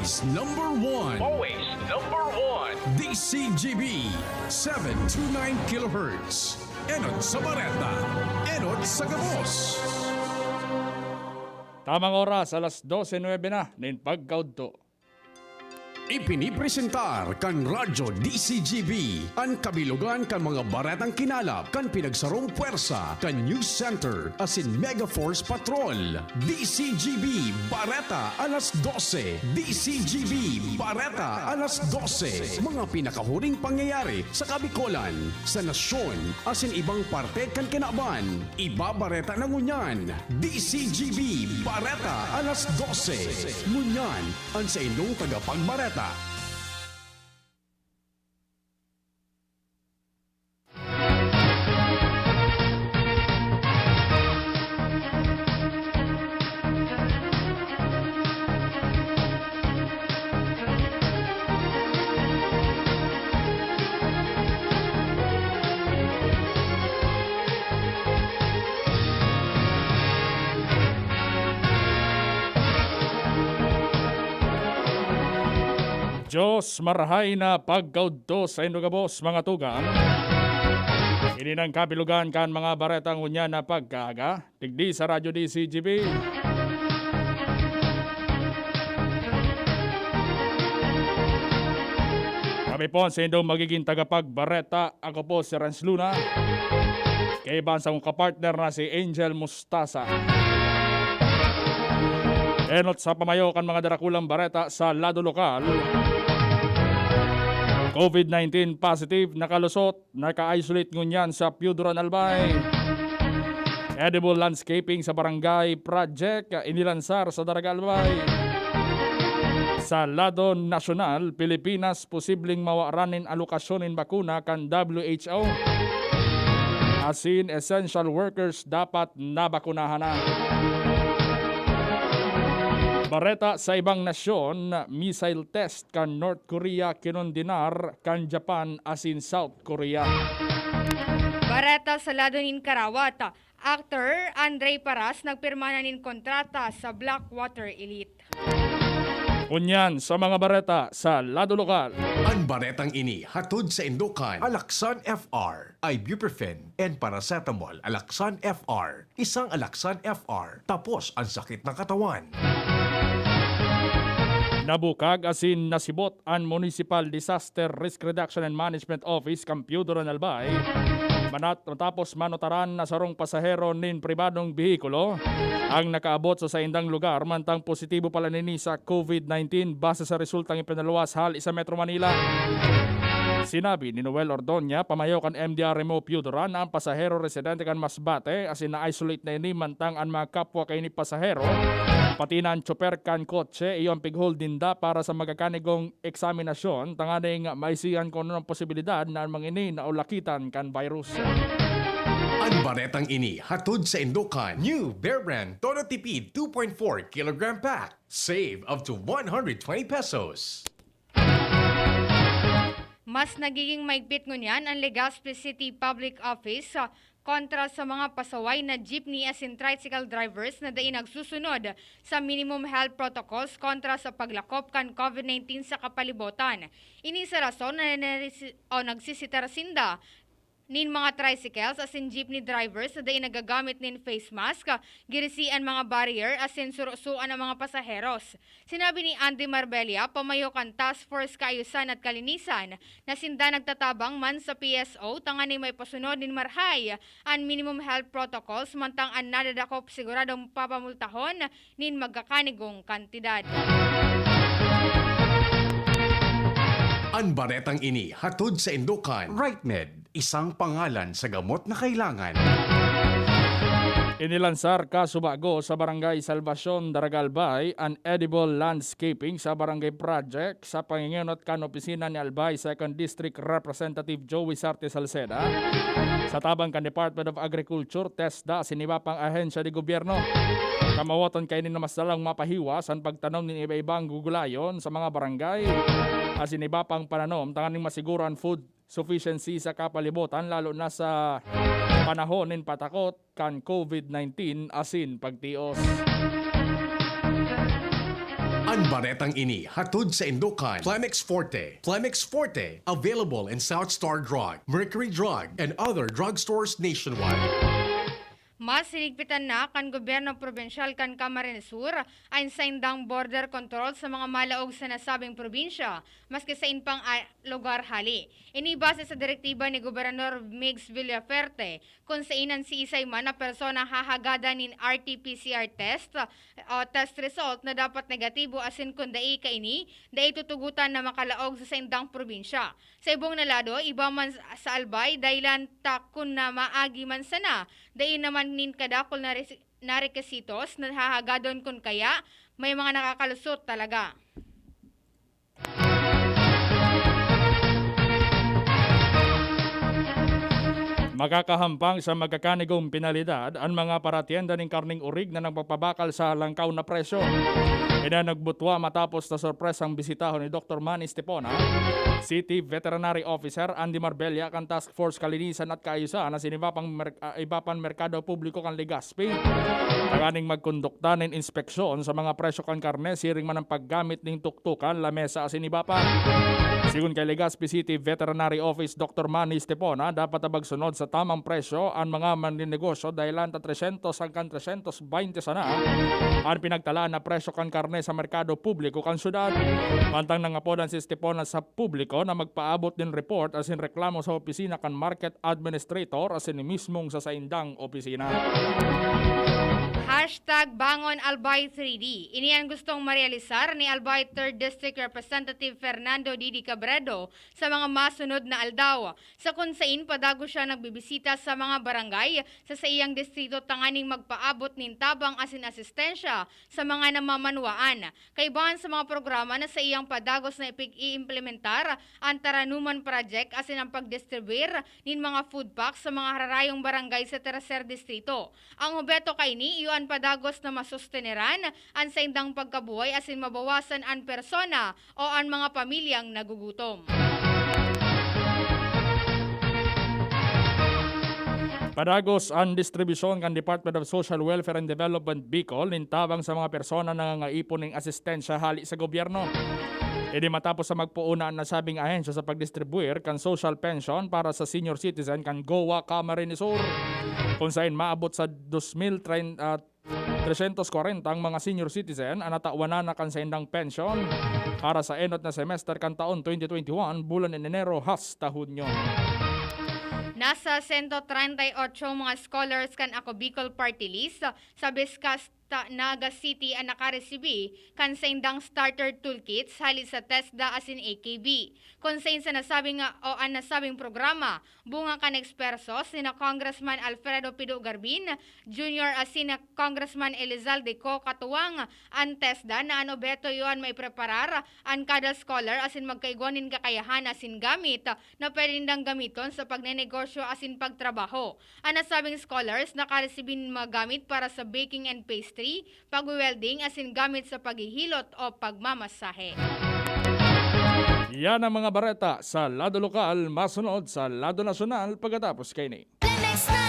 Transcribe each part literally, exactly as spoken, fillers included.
Number one. Always number one. D C G B, seven two nine kilohertz. Enot sa Bareta, enot sa gabos. Tamang oras, alas dose nuebe na nin pagkaudto. Ipinipresentar kan Radyo D C G B an kabilugan kan mga baretang kinalap kan pinagsarong pwersa kan News Center asin Mega Force Patrol. D C G B Bareta alas dose, D C G B Bareta alas dose. Mga pinakahuring pangyayari sa Kabikolan, sa nasyon, asin ibang parte kan kinaban. Ibabareta na ngunyan, D C G B Bareta alas dose. Ngunyan, an saindong tagapagbareta. Dios, marahay na pagkaudto saindo gabos, mga tugang. Ini nang kabilugan kan mga baretang ngunyan na pagkaaga, digdi sa Radyo D C G B. Kami po ang saindong magiging tagapagbareta. Ako po si Renz Luna. Kaiba sa akong kapartner na si Angel Mustasa. Enot sa pamayo kan mga darakulang bareta sa lado lokal. COVID nineteen positive nakalusot, naka-isolate ngunyan sa Piyuduran, Albay. Edible landscaping sa Barangay Project, inilansar sa Daraga, Albay. Sa lado nasyonal, Pilipinas posibleng mawaran nin alokasyon nin bakuna kan W H O. Asin essential workers dapat nabakunahan na. Bareta sa ibang nasyon, missile test kan North Korea kinondenar kan Japan asin South Korea. Bareta sa lado nin karawat, aktor Andre Paras nagpirma na nin kontrata sa Blackwater Elite. Ngunyan sa mga bareta sa lado lokal. An baretang ini hatod saindo kan Alaxan F R, ibuprofen and paracetamol. Alaxan F R, isang Alaxan F R, tapos ang sakit ng katawan. Nabukag asin nasibot an Municipal Disaster Risk Reduction and Management Office kan Piyuduran, Albay, manat-, matapos manutaran na sarong pasahero nin pribadong behikulo ang nakaabot sa saindang lugar, mantang positibo pala nini sa COVID nineteen, base sa resultang ipinaluwas hali sa Metro Manila. Sinabi ni Noel Ordoña, pamayo kan M D R M O Piyuduran, na ang pasahero residente kan Masbate asin na-isolate na ini, mantang an mga kapwa kaini pasahero, pati na an tsoper kan kotse, iyo an pig-hold ninda para sa magakanigong eksaminasyon tanganing maisihan kun ano an posibilidad na an mga ini naulakitan kan virus. An baretang ini hatod saindo kan New Bear Brand Todo Tipid two point four kilogram pack. Save up to one hundred twenty pesos. Mas nagiging maigpit ngunyan an Legazpi City Public Office, ah, kontra sa mga pasaway na jeepney asin tricycle drivers na dai nagsusunod sa minimum health protocols kontra sa paglakop kan COVID nineteen sa kapalibotan. Ini sa rason na narisi-, o nagsisitar sinda nin mga tricycles asin jeepney drivers na dai nagagamit nin face mask, girisi an mga barrier asin surusoan an mga pasaheros. Sinabi ni Andy Marbella, pamayo kan Task Force Kaayusan at Kalinisan, na sinda nagtatabang man sa P S O tanganing maipasunod nin marahay an minimum health protocols, mantang an nadadakop siguradong papamultahon nin magkakanigong kantidad. An baretang ini hatod saindo kan Rightmed, isang pangalan sa gamot na kailangan. Inilansar kasubago sa Barangay Salvacion, Daraga, Albay, an edible landscaping sa barangay project sa pangingenot kan opisina ni Albay Second District Representative Joey Sarte Salceda, sa tabang kan Department of Agriculture, TESDA, asin iba pang ahensya de gobyerno. Kamawoton kaini na mas lalong mapahiwas an pagtanom nin iba-ibang gugulayon sa mga barangay, asin iba pang pananom tanganing masiguro an food sufficiency sa kapalibotan, lalo na sa panahon nin patakot kan COVID nineteen asin pagtios. Ang baretang ini hatod sa indukan Plemex Forte. Plemex Forte, available in South Star Drug, Mercury Drug, and other drugstores nationwide. Mas hinigpitan na kan gobyerno probinsyal kan Camarines Sur an saindang border control sa mga malaog sa nasabing probinsya, maski sain pang, ah, lugar hali. Ini base sa direktiba ni Gobernador Migs Villafuerte, kun sain an siisay man na persona hahagadan nin R T P C R test o test result na dapat negatibo asin kun dai kaini, dai tutugotan na makalaog sa saindang probinsya. Sa ibong na lado, iba man sa, sa Albay, dahilan ta kun na maagi man sana, dai naman nin kadakul na resi-, na rekisitos na hahagadon kun kaya may mga nakakalusot talaga. Makakahampang sa magkakanigong penalidad an mga paratienda nin karneng orig na nagpapabakal sa langkaw na presyo. Ini an nagbutwa matapos na sorpresang bisitahon ni Doktor Manny Estepona, City Veterinary Officer Andy Marbella kan Task Force Kalinisan at Kaayusan na siniba pang mer-, ah, iba pan merkado publiko kan Legazpi. Tanganing magkondukta nin inspeksyon sa mga presyo kan karne siring man ang paggamit nin tuktukan, lamesa asin iba pa. Sigon kay Legazpi City Veterinary Office Doktor Manny Estepona, dapat na magsunod sa tamang presyo an mga maninegosyo dahilan ta tresyentos hanggang tresyentos baynte sana an pinagtalaan na presyo kan karne sa merkado publiko kan syudad. Mantang nangapodan si Estepona sa publiko na magpaabot nin report asin reklamo sa opisina kan market administrator asin mismong sa saindang opisina. Hashtag Bangon Albay three D. Ini an gustong marealisar ni Albay Third District Representative Fernando Didi Cabredo sa mga masunod na aldaw, sa kun sain padagos siya nagbibisita sa mga barangay sa saiyang distrito tanganing magpaabot nin tabang asin asistensya sa mga namamanwaan. Kaibahan sa mga programa na saiyang padagos na ipig-iimplementar, an Taranuman Project asin ang pagdistribuir nin mga food packs sa mga hararayong barangay sa Tercer Distrito. Ang obheto kaini iyo an padagos na masusteneran an saindang pagkabuhay asin mabawasan an persona o an mga pamilyang nagugutom. Padagos an distribusyon kan Department of Social Welfare and Development Bicol nin tabang sa mga persona na nangangaipon nin asistensya hali sa gobyerno. Ini matapos sa magpoon na an nasabing ahensya sa pagdistribuir kan social pension para sa senior citizen kan Goa, Camarines Sur, kun sain maabot sa dos mil tresyentos kwarenta ang mga senior citizen an natawanan na kan saindang pensyon para sa enot na semester kan taon twenty twenty-one, bulan nin Enero hasta Hunyo. Nasa sento treinta y ocho mga scholars kan Ako Bicol Party List sa Vizcasta, Naga City an nakaresibi kan saindang starter toolkits hali sa TESDA asin A K B. Kun sain sa nasabing, o an nasabing programa, bunga kan ekspersos nina Congressman Alfredo Pido Garbin Junior asin na Congressman Elizalde Co katuwang an TESDA na an obheto iyo an maipreparar an kada scholar asin magkaigwa nin kakayahan asin gamit na pwede nindang gamiton sa pagnenegosyo asin pagtrabaho. An nasabing scholars nakaresibi nin mga gamit para sa baking and pastry, pagwe-welding asin gamit sa paghihilot o pagmamasahe. Yan ang mga bareta sa lado lokal, masunod sa lado nasyonal pagkatapos kaini. Plemex na!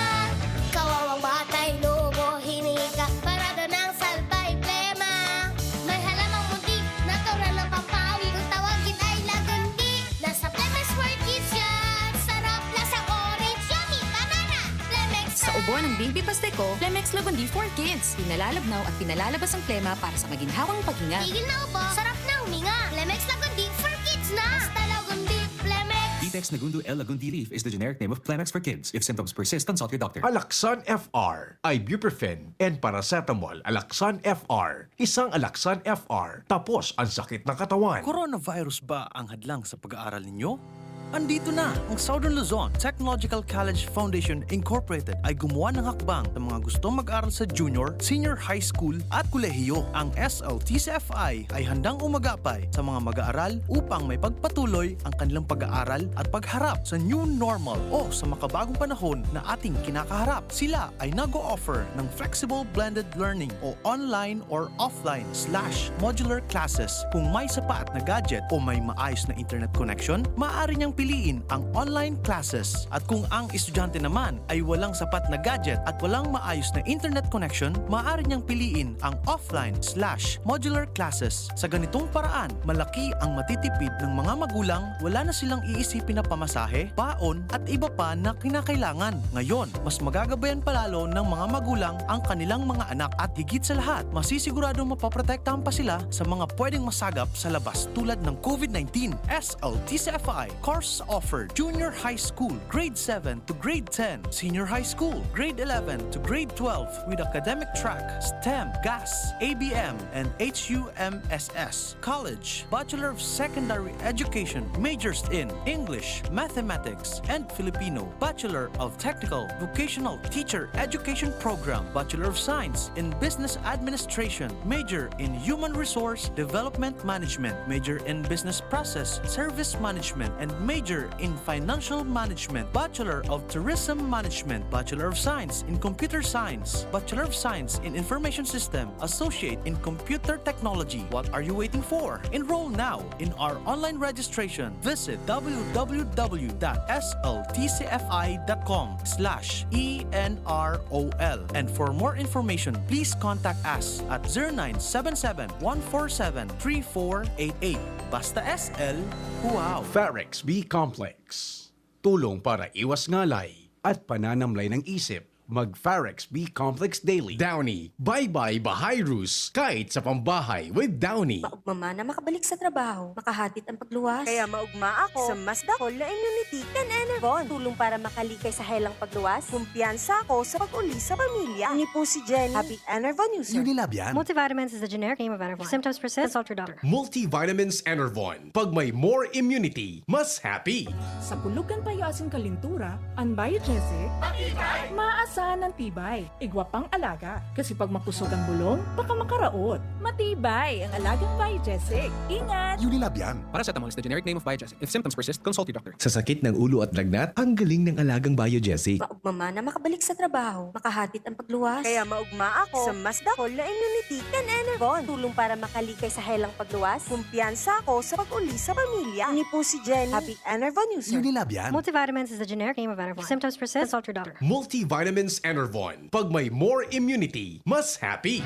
Kawawang batay, lobo, hinika, parada ng salbay, plema. May halamang muntik, natural na pampawi. Kung tawagin ay lagundi, nasa Plemex World Kids yan. Sarap, lasang orange, yummy, banana. Plemex Sa na! Ubo ng Baby Pasteco, Plemex Lagundi for Kids. Pinalalabnaw at pinalalabas ang plema para sa maginhawang paghinga. Tigil na ubo, sarap na huminga. Plemex Lagundi for Kids na! Basta Lagundi, Plemex! Ditex Nagundo L Lagundi leaf is the generic name of Plemex for Kids. If symptoms persist, consult your doctor. Alaxan F R, ibuprofen, and paracetamol. Alaxan F R, isang Alaxan F R, tapos ang sakit ng katawan. Coronavirus ba ang hadlang sa pag-aaral ninyo? Andito na ang Southern Luzon Technological College Foundation Incorporated ay gumawa ng hakbang sa mga gustong mag-aral sa junior, senior high school at kolehiyo. Ang S L T C F I ay handang umagapay sa mga mag-aaral upang may pagpatuloy ang kanilang pag-aaral at pagharap sa new normal o sa makabagong panahon na ating kinakaharap. Sila ay nag-o-offer ng flexible blended learning o online or offline slash modular classes. Kung may sapat na gadget o may maayos na internet connection, maaari niyang piliin ang online classes. At kung ang estudyante naman ay walang sapat na gadget at walang maayos na internet connection, maaari niyang piliin ang offline slash modular classes. Sa ganitong paraan, malaki ang matitipid ng mga magulang, wala na silang iisipin na pamasahe, baon, at iba pa na kinakailangan. Ngayon, mas magagabayan pa lalo ng mga magulang ang kanilang mga anak at higit sa lahat, masisiguradong mapoprotektahan pa sila sa mga pwedeng masagap sa labas tulad ng COVID nineteen. S L T C F I course offered: Junior High School, Grade seven to Grade ten, Senior High School, Grade eleven to Grade twelve, with academic track, STEM, GAS, A B M, and H U M S S. College, Bachelor of Secondary Education, majors in English, Mathematics, and Filipino, Bachelor of Technical Vocational Teacher Education Program, Bachelor of Science in Business Administration, major in Human Resource Development Management, major in Business Process Service Management, and major in Financial Management, Bachelor of Tourism Management, Bachelor of Science in Computer Science, Bachelor of Science in Information System, Associate in Computer Technology. What are you waiting for? Enroll now in our online registration. Visit w w w dot s l t c f i dot com slash e n r o l. And for more information, please contact us at zero nine seven seven, one four seven, three four eight eight. Basta S L, wow! Farex B Complex. Tulong para iwas ngalay at pananamlay ng isip. Mag Farex B Complex Daily. Downy, bye-bye bahayrus kahit sa pambahay with Downy. Maugma man na makabalik sa trabaho, makahatit ang pagluwas. Kaya maugma ako sa mas dakol na immunity kan Enervon. Tulong para makalikay sa helang pagluwas. Kumpiyansa ako sa pag-uli sa pamilya. Ini po si Jenny, happy Enervon user. Unilab yan. Multivitamins is the generic name of Enervon. If symptoms persist, consult your doctor. Multivitamins Enervon. Pag may more immunity, mas happy. Sa kulog kan payo asin kalintura, an Biogesic, matibay, maasahan an tibay. Igwa pang alaga, kasi pag makusog ang bulong, baka makaraot. Matibay ang alagang Biogesic. Ingat! Unilab yan. Paracetamol is the generic name of Biogesic. If symptoms persist, consult your doctor. Sa sakit ng ulo at lagnat, ang galing ng alagang Biogesic. Maugma man na makabalik sa trabaho, makahatit ang pagluwas. Kaya maugma ako sa mas dakol na immunity kan Enervon. Tulong para makalikay sa helang pagluwas. Kumpiyansa ako sa pag-uli sa pamilya. Ini po si Jenny, happy Enervon user. Unilab yan. Multivitamins is the generic name of Enervon. If symptoms persist, consult your doctor. Multivitamins Enervon. Pag may more immunity, mas happy.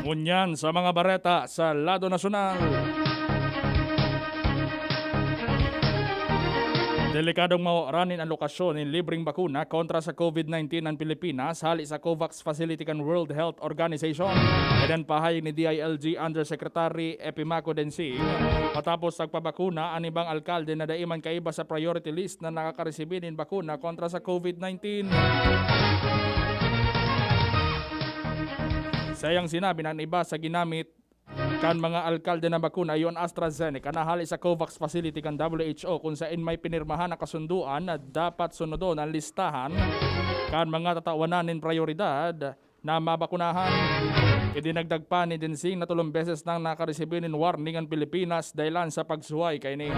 Ngunyan sa mga bareta sa lado nasyonal. Delikadong mawaran nin alokasyon nin libreng bakuna kontra sa COVID nineteen an Pilipinas hali sa COVAX facility kan World Health Organization. Kaiyan pahayag ni D I L G Undersecretary Epimaco Densing, matapos nagpabakuna an ibang alkalde na dai man kaiba sa priority list na nakakaresibi nin bakuna kontra sa COVID nineteen. Saiyang sinabi na an iba sa ginamit kan mga alkalde na bakuna iyo an AstraZeneca na hali sa COVAX facility kan W H O, kun saen may pinirmahan na kasundoan na dapat sunodon an listahan kan mga tatawanan nin prayoridad na mabakunahan. Idinagdag pa ni Densing na tolong beses nang nakaresibi nin warning an Pilipinas dahelan sa pagsuhay kaini.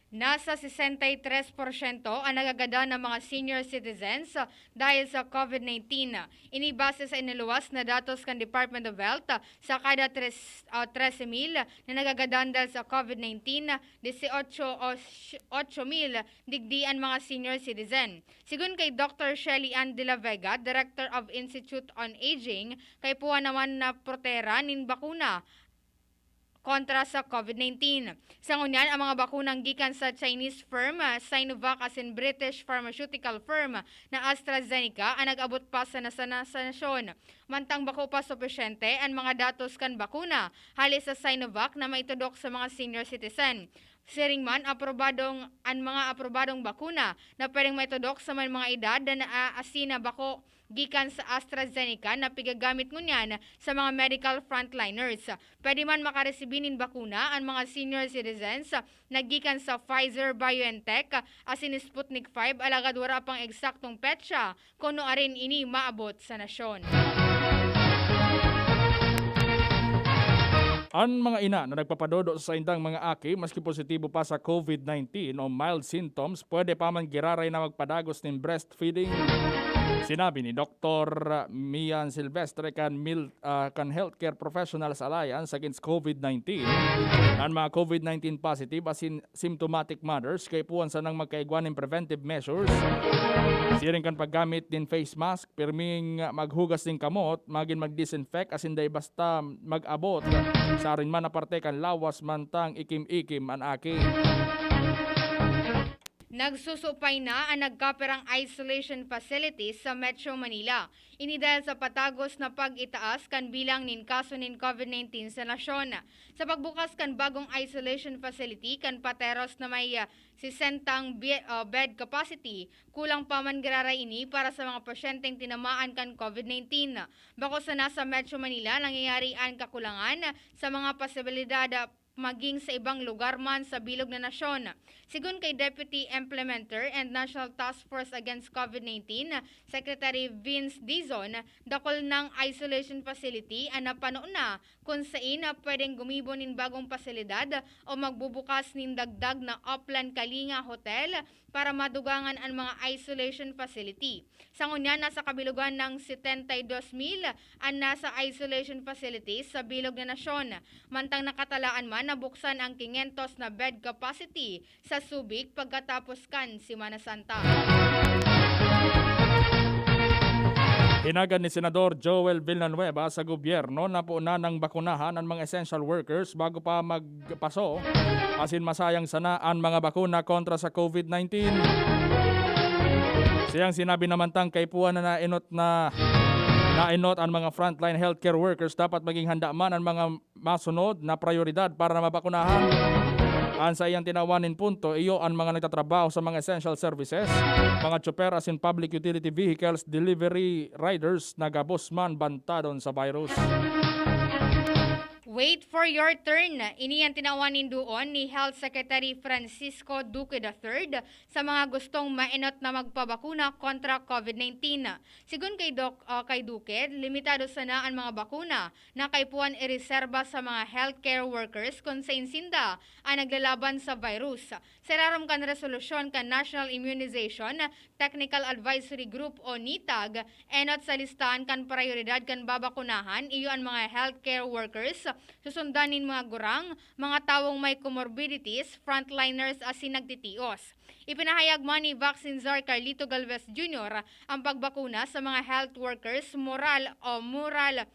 Nasa sesenta y tres porsyento ang nagagadan na mga senior citizens dahil sa COVID nineteen. Ini base sa iniluwas na datos kan Department of Health, sa kada tres, ah, trese mil na nagagadan dahil sa COVID nineteen, dieciocho o ocho mil digdi an mga senior citizen. Sigon kay Doctor Shelly Ann de la Vega, Director of Institute on Aging, kaipuhan naman na portera nin bakuna kontra sa COVID nineteen. Sa ngunyan, ang mga bakunang gikan sa Chinese firm, ah, Sinovac asin British pharmaceutical firm na AstraZeneca an nag-abot pa sana sa, na, sa nasyon. Mantang bako pa supisyente an mga datos kan bakuna hali sa Sinovac na maitudok sa mga senior citizen. Siring man, aprobadong, an mga aprobadong bakuna na pwedeng maitudok sa may mga edad na, ah, asin na bako gikan sa AstraZeneca na pigagamit ngunyan sa mga medical frontliners. Pwede man makaresibi nin bakuna an mga senior citizens na gikan sa Pfizer-BioNTech asin Sputnik five, alagad wara pang eksaktong petsa kun nuarin ini maabot sa nasyon. An mga ina na nagpapadodo sa saindang mga aki maski positibo pa sa COVID nineteen o mild symptoms, pwede pa man giraray na magpadagos nin breastfeeding. Sinabi ni Doktor Mian Silvestre kan Mil-, ah, kan Healthcare Professionals Alliance Against COVID nineteen, an mga COVID nineteen positive asin symptomatic mothers kaipuhan sanang magkaigwa nin preventive measures, siring kan paggamit nin face mask, pirming maghugas nin kamot, magin mag-disinfect asin dai basta mag-abot sa arin man na parte kan lawas mantang ikim-ikim an aki. Nagsusupay na an nagkapirang isolation facilities sa Metro Manila. Ini dahil sa patagos na pag-itaas kan bilang nin kaso nin COVID nineteen sa nasyon. Sa pagbukas kan bagong isolation facility kan Pateros na may, ah, sesenta ang bi-, ah, bed capacity, kulang pa man giraray ini para sa mga pasyenteng tinamaan kan COVID nineteen. Bako sana sa Metro Manila, nangyayari an kakulangan sa mga posibilidad, ah, maging sa ibang lugar man sa bilog na nasyon. Sigon kay Deputy Implementer and National Task Force Against COVID nineteen, Secretary Vince Dizon, dakul nang isolation facility an napano na kun sain na pwedeng gumibo nin bagong pasilidad o magbubukas nin dagdag na Oplan Kalinga Hotel para madugangan an mga isolation facility. Sa ngunyan, nasa kabilugan ng setenta y dos mil an nasa isolation facilities sa bilog na nasyon, mantang nakatalaan man na buksan ang quinientos na bed capacity sa Subic pagkatapos kan Semana Santa. Hinagad ni Senador Joel Villanueva sa gobyerno na poon nang bakunahan an mga essential workers bago pa magpaso, asin masayang sana an mga bakuna kontra sa COVID nineteen. Siyang sinabi na mantang kaipuhan na nainot na, nainot an mga frontline healthcare workers, dapat maging handa man an mga masunod na prayoridad para mabakunahan. An saiyang tinawan nin punto, iyo an mga nagtatrabaho sa mga essential services, mga tsoper asin public utility vehicles delivery riders na gabos man bantadon sa virus. Wait for your turn. Ini an tinawan nin duon ni Health Secretary Francisco Duque the third sa mga gustong mainot na magpabakuna kontra COVID nineteen. Sigon kay Doc, ah, kay Duque, limitado sana an mga bakuna na kaipuhan ireserba sa mga healthcare workers kun sain sinda an naglalaban sa virus. Sa ilarom kan resolusyon kan National Immunization Technical Advisory Group o NITAG, enot sa listahan kan prayoridad kan babakunahan iyo an mga healthcare workers, susundan nin mga gurang, mga tawong may comorbidities, frontliners asin nagtitios. Ipinahayag man ni Vaccine Czar Carlito Galvez Junior ang pagbakuna sa mga health workers moral o moral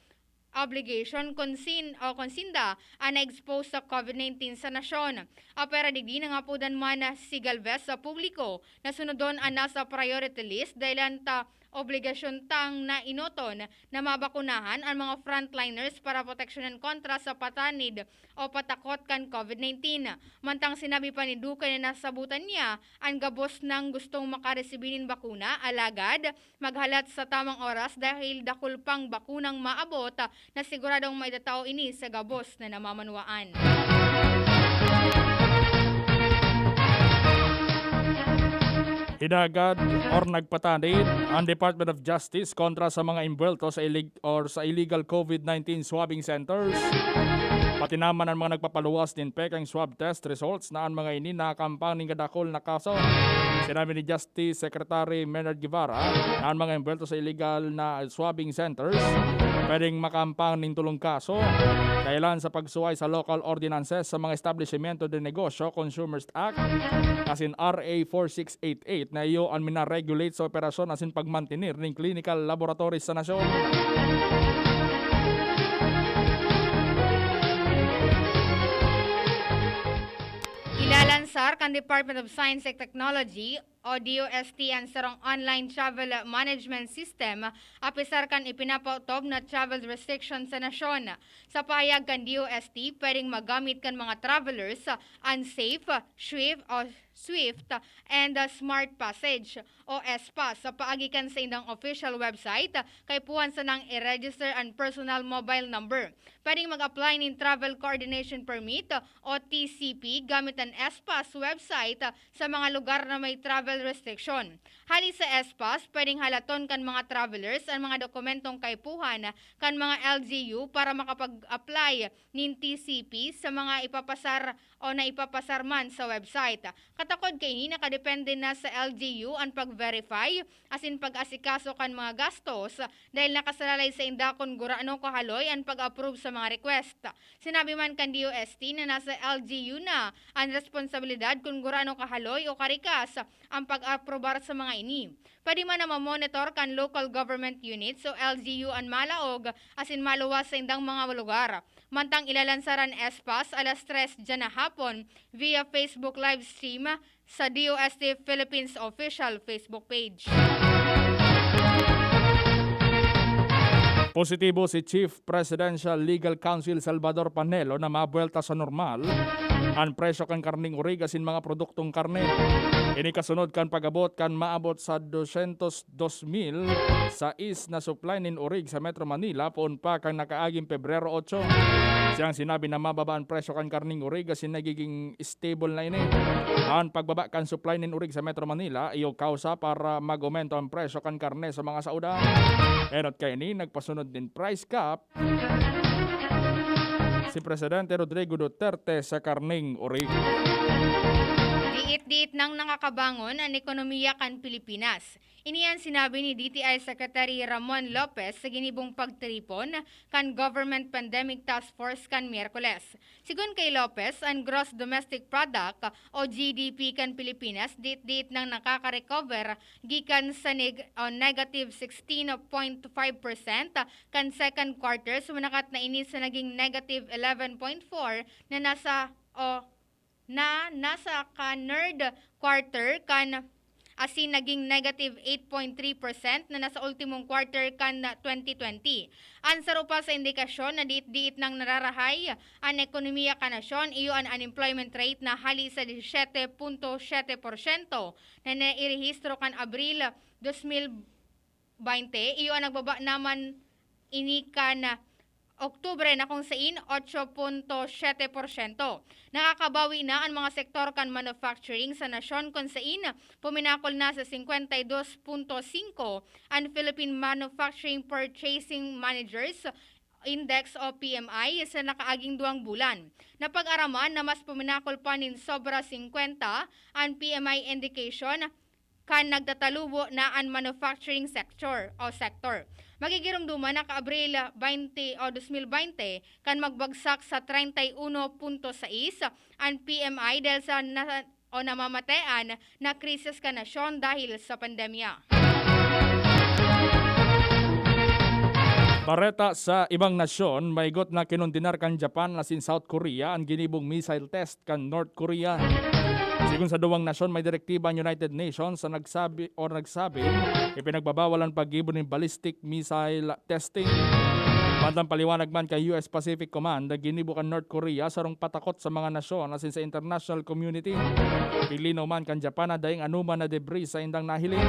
obligation kun sin-, o kun sinda an na-expose sa COVID nineteen sa nasyon. Apwera digdi, nangapodan man si Galvez sa publiko na sunodon an nasa priority list dahilan ta obligasyon tang nainoton na mabakunahan an mga frontliners para proteksyonan kontra sa patanid o patakot kan COVID nineteen. Mantang sinabi pa ni Duque na nasabutan niya an gabos nang gustong makaresibi nin bakuna, alagad maghalat sa tamang oras dahil dakul pang bakunang maabot na siguradong maitatao ini sa gabos na namamanwaan. Hinagad or nagpatanid ang Department of Justice kontra sa mga imbuwelto sa ilig-, or sa illegal COVID nineteen swabbing centers, pati naman ang mga nagpapaluwas nin pekeng swab test results na an mga ini nakakampang nin kadakul na kaso. Sinabi ni Justice Secretary Menard Guevara na an mga imbuwelto sa illegal na swabbing centers pwedeng makampang nin tolong kaso, kailan sa pagsuway sa local ordinances sa mga establishmento de negosyo, Consumers Act, asin R A four six eight eight na iyo an mina-regulate sa operasyon asin pagmantener nin clinical laboratories sa nasyon. Ilalansar kan Department of Science and Technology o D O S T an sarong online travel management system, apisar kan ipinapaotob na travel restriction sa nasyon. Sa pahayag kan D O S T, pwedeng magamit kan mga travelers an Safe, Swift o Swift and Smart Passage o S-Pass sa paagi kan saindang official website, kaipuhan sanang i-register an personal mobile number. Pwedeng mag-apply nin Travel Coordination Permit o T C P gamit an S-Pass website sa mga lugar na may travel restriction. Hali sa S-Pass, pwedeng halaton kan mga travelers an mga dokumentong kaipuhan kan mga L G U para makapag-apply nin T C P sa mga ipapasar o na ipapasar man sa website. Takod kaini, nakadepende na sa L G U an pag-verify asin pag-asikaso kan mga gastos, dahil nakasalalay sainda kun gurano kahaloy an pag-approve sa mga request. Sinabi man kan D O S T na nasa L G U na an responsabilidad kun gurano kahaloy o karikas ang pag-aprobar sa mga ini. Pwede man na mamonitor kan local government units o L G U an malaog asin maluwas saindang mga lugar. Mantang ilalansaran S PAS alas tres dyan na hapon via Facebook live stream sa D O S T Philippines official Facebook page. Positibo si Chief Presidential Legal Counsel Salvador Panelo na mabuwelta sa normal an presyo kan karneng orig asin mga produktong karne. Ini kasunod kan pag-abot kan maabot sa dosyentos dos mil sais na supply nin orig sa Metro Manila poon pa kan nakaaging Pebrero otso. Siyang sinabi na mababa an presyo kan karneng orig asin nagiging stable na ini. An pagbaba kan supply nin orig sa Metro Manila iyo kausa para mag-aumento an presyo kan karne sa mga saodan. Enot kaini, nagpasunod nin price cap si Presidente Rodrigo Duterte sa karneng orig. Diit-diit nang nakakabangon an ekonomiya kan Pilipinas. Ini an sinabi ni D T I Secretary Ramon Lopez sa ginibong pagtiripon kan Government Pandemic Task Force kan Miyerkules. Sigon kay Lopez, an Gross Domestic Product o G D P kan Pilipinas diit-diit nang nakaka-recover gikan sa neg- o negative sixteen point five percent kan second quarter, sumanakat na ini sa naging negative eleven point four na nasa o na nasa kan third quarter kan asin naging negative eight point three percent na nasa ultimong quarter kan twenty twenty. An saro pa sa indikasyon na diit-diit nang nararahay an ekonomiya kan nasyon iyo an unemployment rate na hali sa disisiete punto siyete porsyento na nairehistro kan Abril dos mil baynte, iyo an nagbaba naman ini kan Oktubre na kung sain otso punto siyete porsyento. Nakakabawi na an mga sektor kan manufacturing sa nasyon kung sain puminakol na sa singkwenta y dos punto singko an Philippine Manufacturing Purchasing Managers Index o P M I sa nakaaging duwang bulan. Napag-araman na mas puminakol pa nin sobra singkwenta an P M I indication kan nagtatalubo na an manufacturing sector o sector. Magigiromdoman na ka Abril baynte o dos mil baynte kan magbagsak sa treinta y uno punto sais an P M I dahil sa na, o namamatean na krisis kan nasyon dahil sa pandemya. Bareta sa ibang nasyon, maigot na kinondenar kan Japan asin South Korea an ginibong missile test kan North Korea. Sigon sa duwang nasyon, may direktiba an United Nations sa nagsabi o nagsabing ipinagbabawal an paggibo nin ballistic missile testing. Bandang paliwanag man kan U S Pacific Command, ginibo kan North Korea sarong patakot sa mga nasyon asin sa international community. Ilininaw man kan Japan na daing anoman na debris saindang nahiling.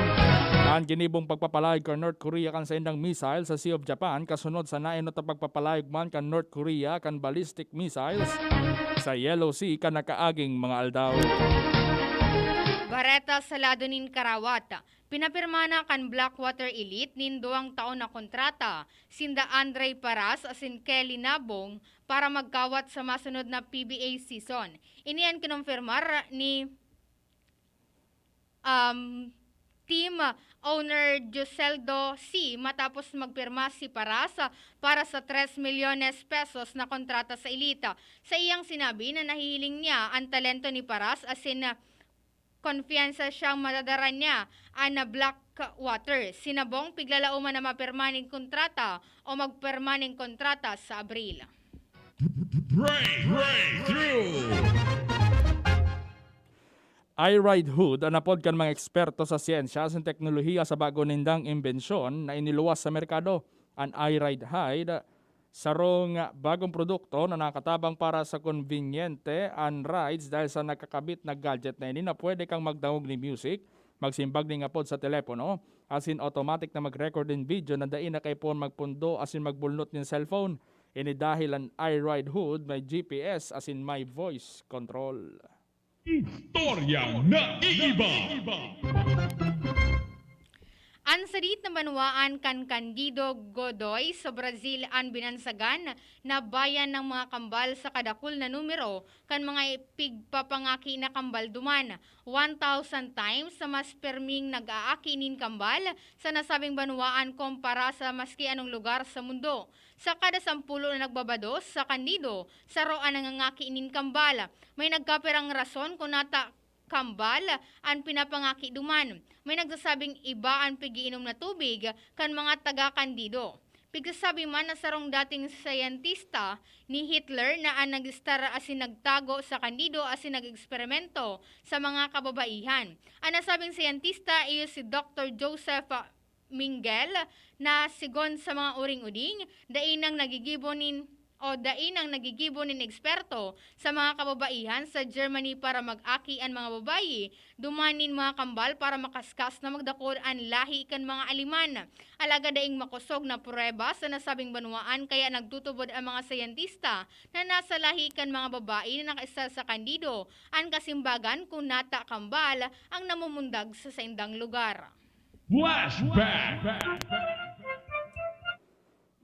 An ginibong pagpapalayog kan North Korea kan saindang missile sa Sea of Japan kasunod sa naenot na pagpapalayog man kan North Korea kan ballistic missiles sa Yellow Sea kan nakaaging mga aldaw. Bareta sa lado nin karawat. Pinapirma na kan Blackwater Elite nin duwang taon na kontrata sinda Andre Paras asin Kelly Nabong para magkawat sa masunod na P B A season. Ini an kinumpirmar ni um, team owner Joseldo C matapos magpirma si Paras para sa tres milyones pesos na kontrata sa Elite. Sa iyang sinabi na nahihiling niya an talento ni Paras asin konpiyansa siyang madadara niya an Blackwater. Si Nabong piglalaoman na mapirma nin kontrata o magpirma nin kontrata sa Abril. Break, breakthrough! iRideHood an apod kan mga eksperto sa siyensya asin teknolohiya sa bago nindang imbensyon na iniluwas sa merkado. An iRideHide, sarong bagong produkto na nakatabang para sa konbinyente an rides dahil sa nagkakabit na gadget na ini na pwede kang magdangog nin music, magsimbag nin apod sa telepono, asin automatic na mag-record nin video na dai na kaipuhan magpundo asin magbulnot nin cellphone. Ini dahil an iRideHood may G P S asin may voice control. Istoryang naiiba. An sadit na banwaan kan Candido Godoy sa Brazil an binansagan na bayan ng mga kambal sa kadakul na numero kan mga pigpapangaki na kambal duman, one thousand times sa mas perming nag-aaki nin kambal sa nasabing banwaan kumpara sa maski anong lugar sa mundo. Sa kada sampulo na nagbabados sa Candido, saro an nangangaki nin kambal. May nagkapirang rason kung nata kambal an pinapangaki duman. May nagsasabing iba an pigiinom na tubig kan mga taga Candido. Pigsasabi man na sarong dating sayentista ni Hitler na an nag-istar asin nagtago sa Candido asin nag-eksperimento sa mga kababaihan. An nasabing sayentista iyo si Doktor Joseph Miguel, na sigon sa mga uring-uding, dai nang nagigibo nin, o dai nang nagigibo nin eksperto sa mga kababaihan sa Germany para mag-aki an mga babayi duman nin mga kambal para makaskas na magdakod an lahi kan mga Aleman. Alagad daing makosog na pruweba sa nasabing banwaan, kaya nagtutubod ang mga sayentista na nasa lahi kan mga babayi na nakaistar sa Candido an kasimbagan kung nata kambal ang namumundag sa saindang lugar. Flashback!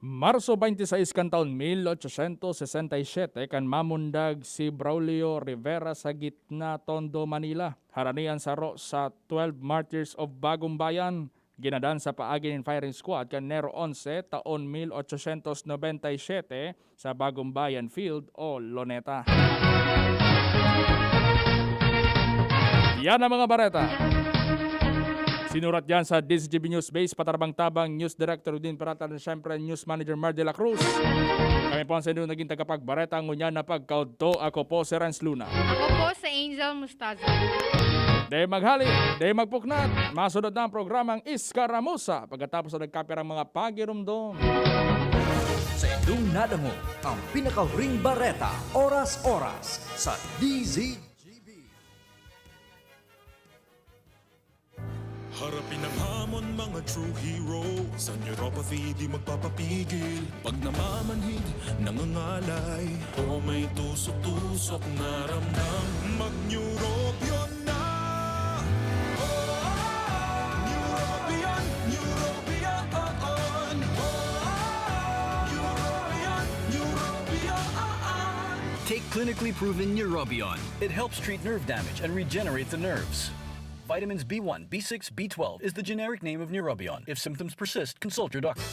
Marso twenty-six kan taon mil ochocientos sesenta y siete kan mamundag si Braulio Rivera sa gitna Tondo, Manila. Harani an saro sa twelve Martyrs of Bagong Bayan. Ginadan sa paagi nin firing squad kan Enero onse, taon mil ochocientos nobenta y siete, sa Bagong Bayan Field o Luneta. Yan ang mga bareta. Sinurat yan sa D Z G B News Base, patabang-tabang, News Director Udin Peralta, at siyempre, News Manager Mar de la Cruz. Kami po ang sa inyo naging tagapagbareta ngunyan na pagkaudto. Ako po si Renz Luna. Ako po si Angel Mustaza. Dai maghali, dai magpuknat. Masunod na ang programang Iskaramusa pagkatapos na nagkapirang mga pagirumdom. Sa indong nadangog ang pinakahuring bareta, oras-oras, sa D Z G B. Harapin ang hamon, mga true hero. Sa neuropathy, di magpapapigil. Pag namamanhid, nangangalay, o may tusok-tusok na ramdam, mag-Neurobion na! Oh, Neurobion, Neurobion, oh, oh. Neurobion, Neurobion, oh, oh. Take clinically proven Neurobion. It helps treat nerve damage and regenerate the nerves. Vitamins B one, B six, B twelve is the generic name of Neurobion. If symptoms persist, consult your doctor.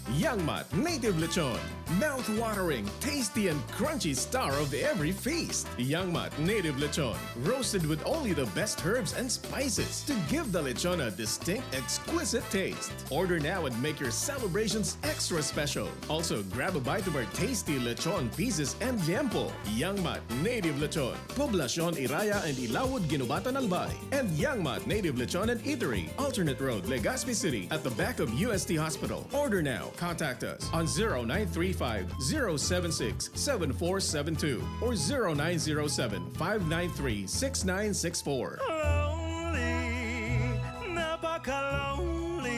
Yangmat Native Lechon. Mouth-watering, tasty, and crunchy star of every feast. Yangmat Native Lechon. Roasted with only the best herbs and spices to give the lechon a distinct, exquisite taste. Order now and make your celebrations extra special. Also, grab a bite of our tasty lechon pieces and liempo. Yangmat Native Lechon. Poblacion Iraya and Ilawod, Guinobatan, Albay. And Yangmat Native Lechon and Eatery, Alternate Road, Legazpi City, at the back of U S T Hospital. Order now. Contact us on zero nine three five, zero seven six, seven four seven two or zero nine zero seven, five nine three, six nine six four. Lonely, napaka-lonely.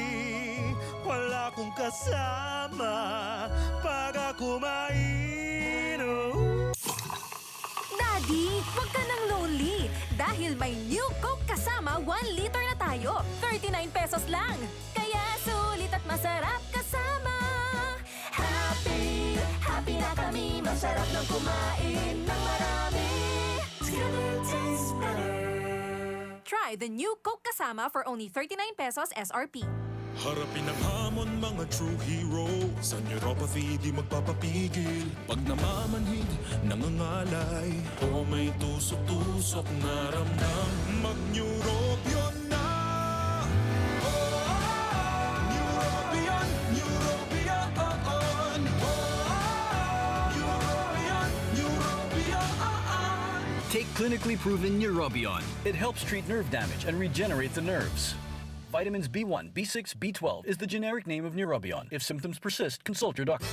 Wala akong kasama pag ako mainom. Daddy, wag ka nang lonely dahil may new Coke kasama one liter na tayo. Thirty-nine pesos lang. Kaya sulit at masarap kasama. Happy, happy na kami. Masarap ng kumain ng marami. Together tastes better. Try the new Coke Kasama for only thirty-nine pesos S R P. Harapin ang hamon, mga true hero. Sa neuropathy, di magpapapigil. Pag namamanhid, nangangalay, o may tusok-tusok na ramdam, mag-Neurobion na! Oh, Neurobion, Neurobion, oh, oh. Neurobion, Neurobion, oh, oh. Take clinically proven Neurobion. It helps treat nerve damage and regenerate the nerves. Vitamins B one, B six, B twelve is the generic name of Neurobion. If symptoms persist, consult your doctor.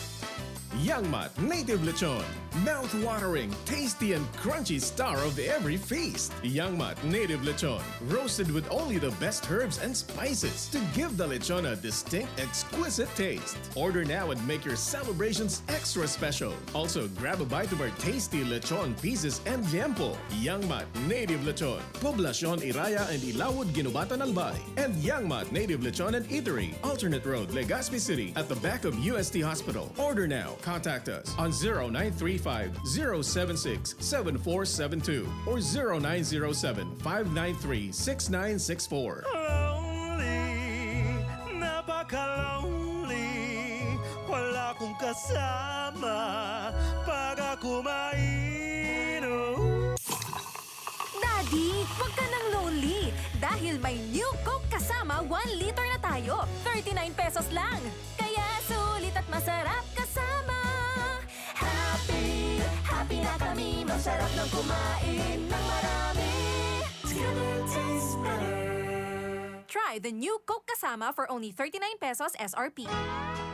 Yangmat Native Lechon. Mouth-watering, tasty and crunchy star of every feast. Yangmat Native Lechon. Roasted with only the best herbs and spices to give the lechon a distinct, exquisite taste. Order now and make your celebrations extra special. Also, grab a bite of our tasty lechon pieces and liempo. Yangmat Native Lechon. Poblacion Iraya and Ilawod, Guinobatan, Albay. And Yangmat Native Lechon and Eatery, Alternate Road, Legazpi City, at the back of U S T Hospital. Order now. Contact us on zero nine three five, zero seven six, seven four seven two or zero nine zero seven, five nine three, six nine six four. Lonely, napaka-lonely. Wala akong kasama pag ako mainom. Daddy, wag ka nang lonely. Dahil may New Coke Kasama one liter na tayo. Thirty-nine pesos lang. Kaya sulit at masarap kasama. Happy, happy na kami. Masarap nang kumain ng marami. Together tastes better. Try the New Coke Kasama for only thirty-nine pesos S R P.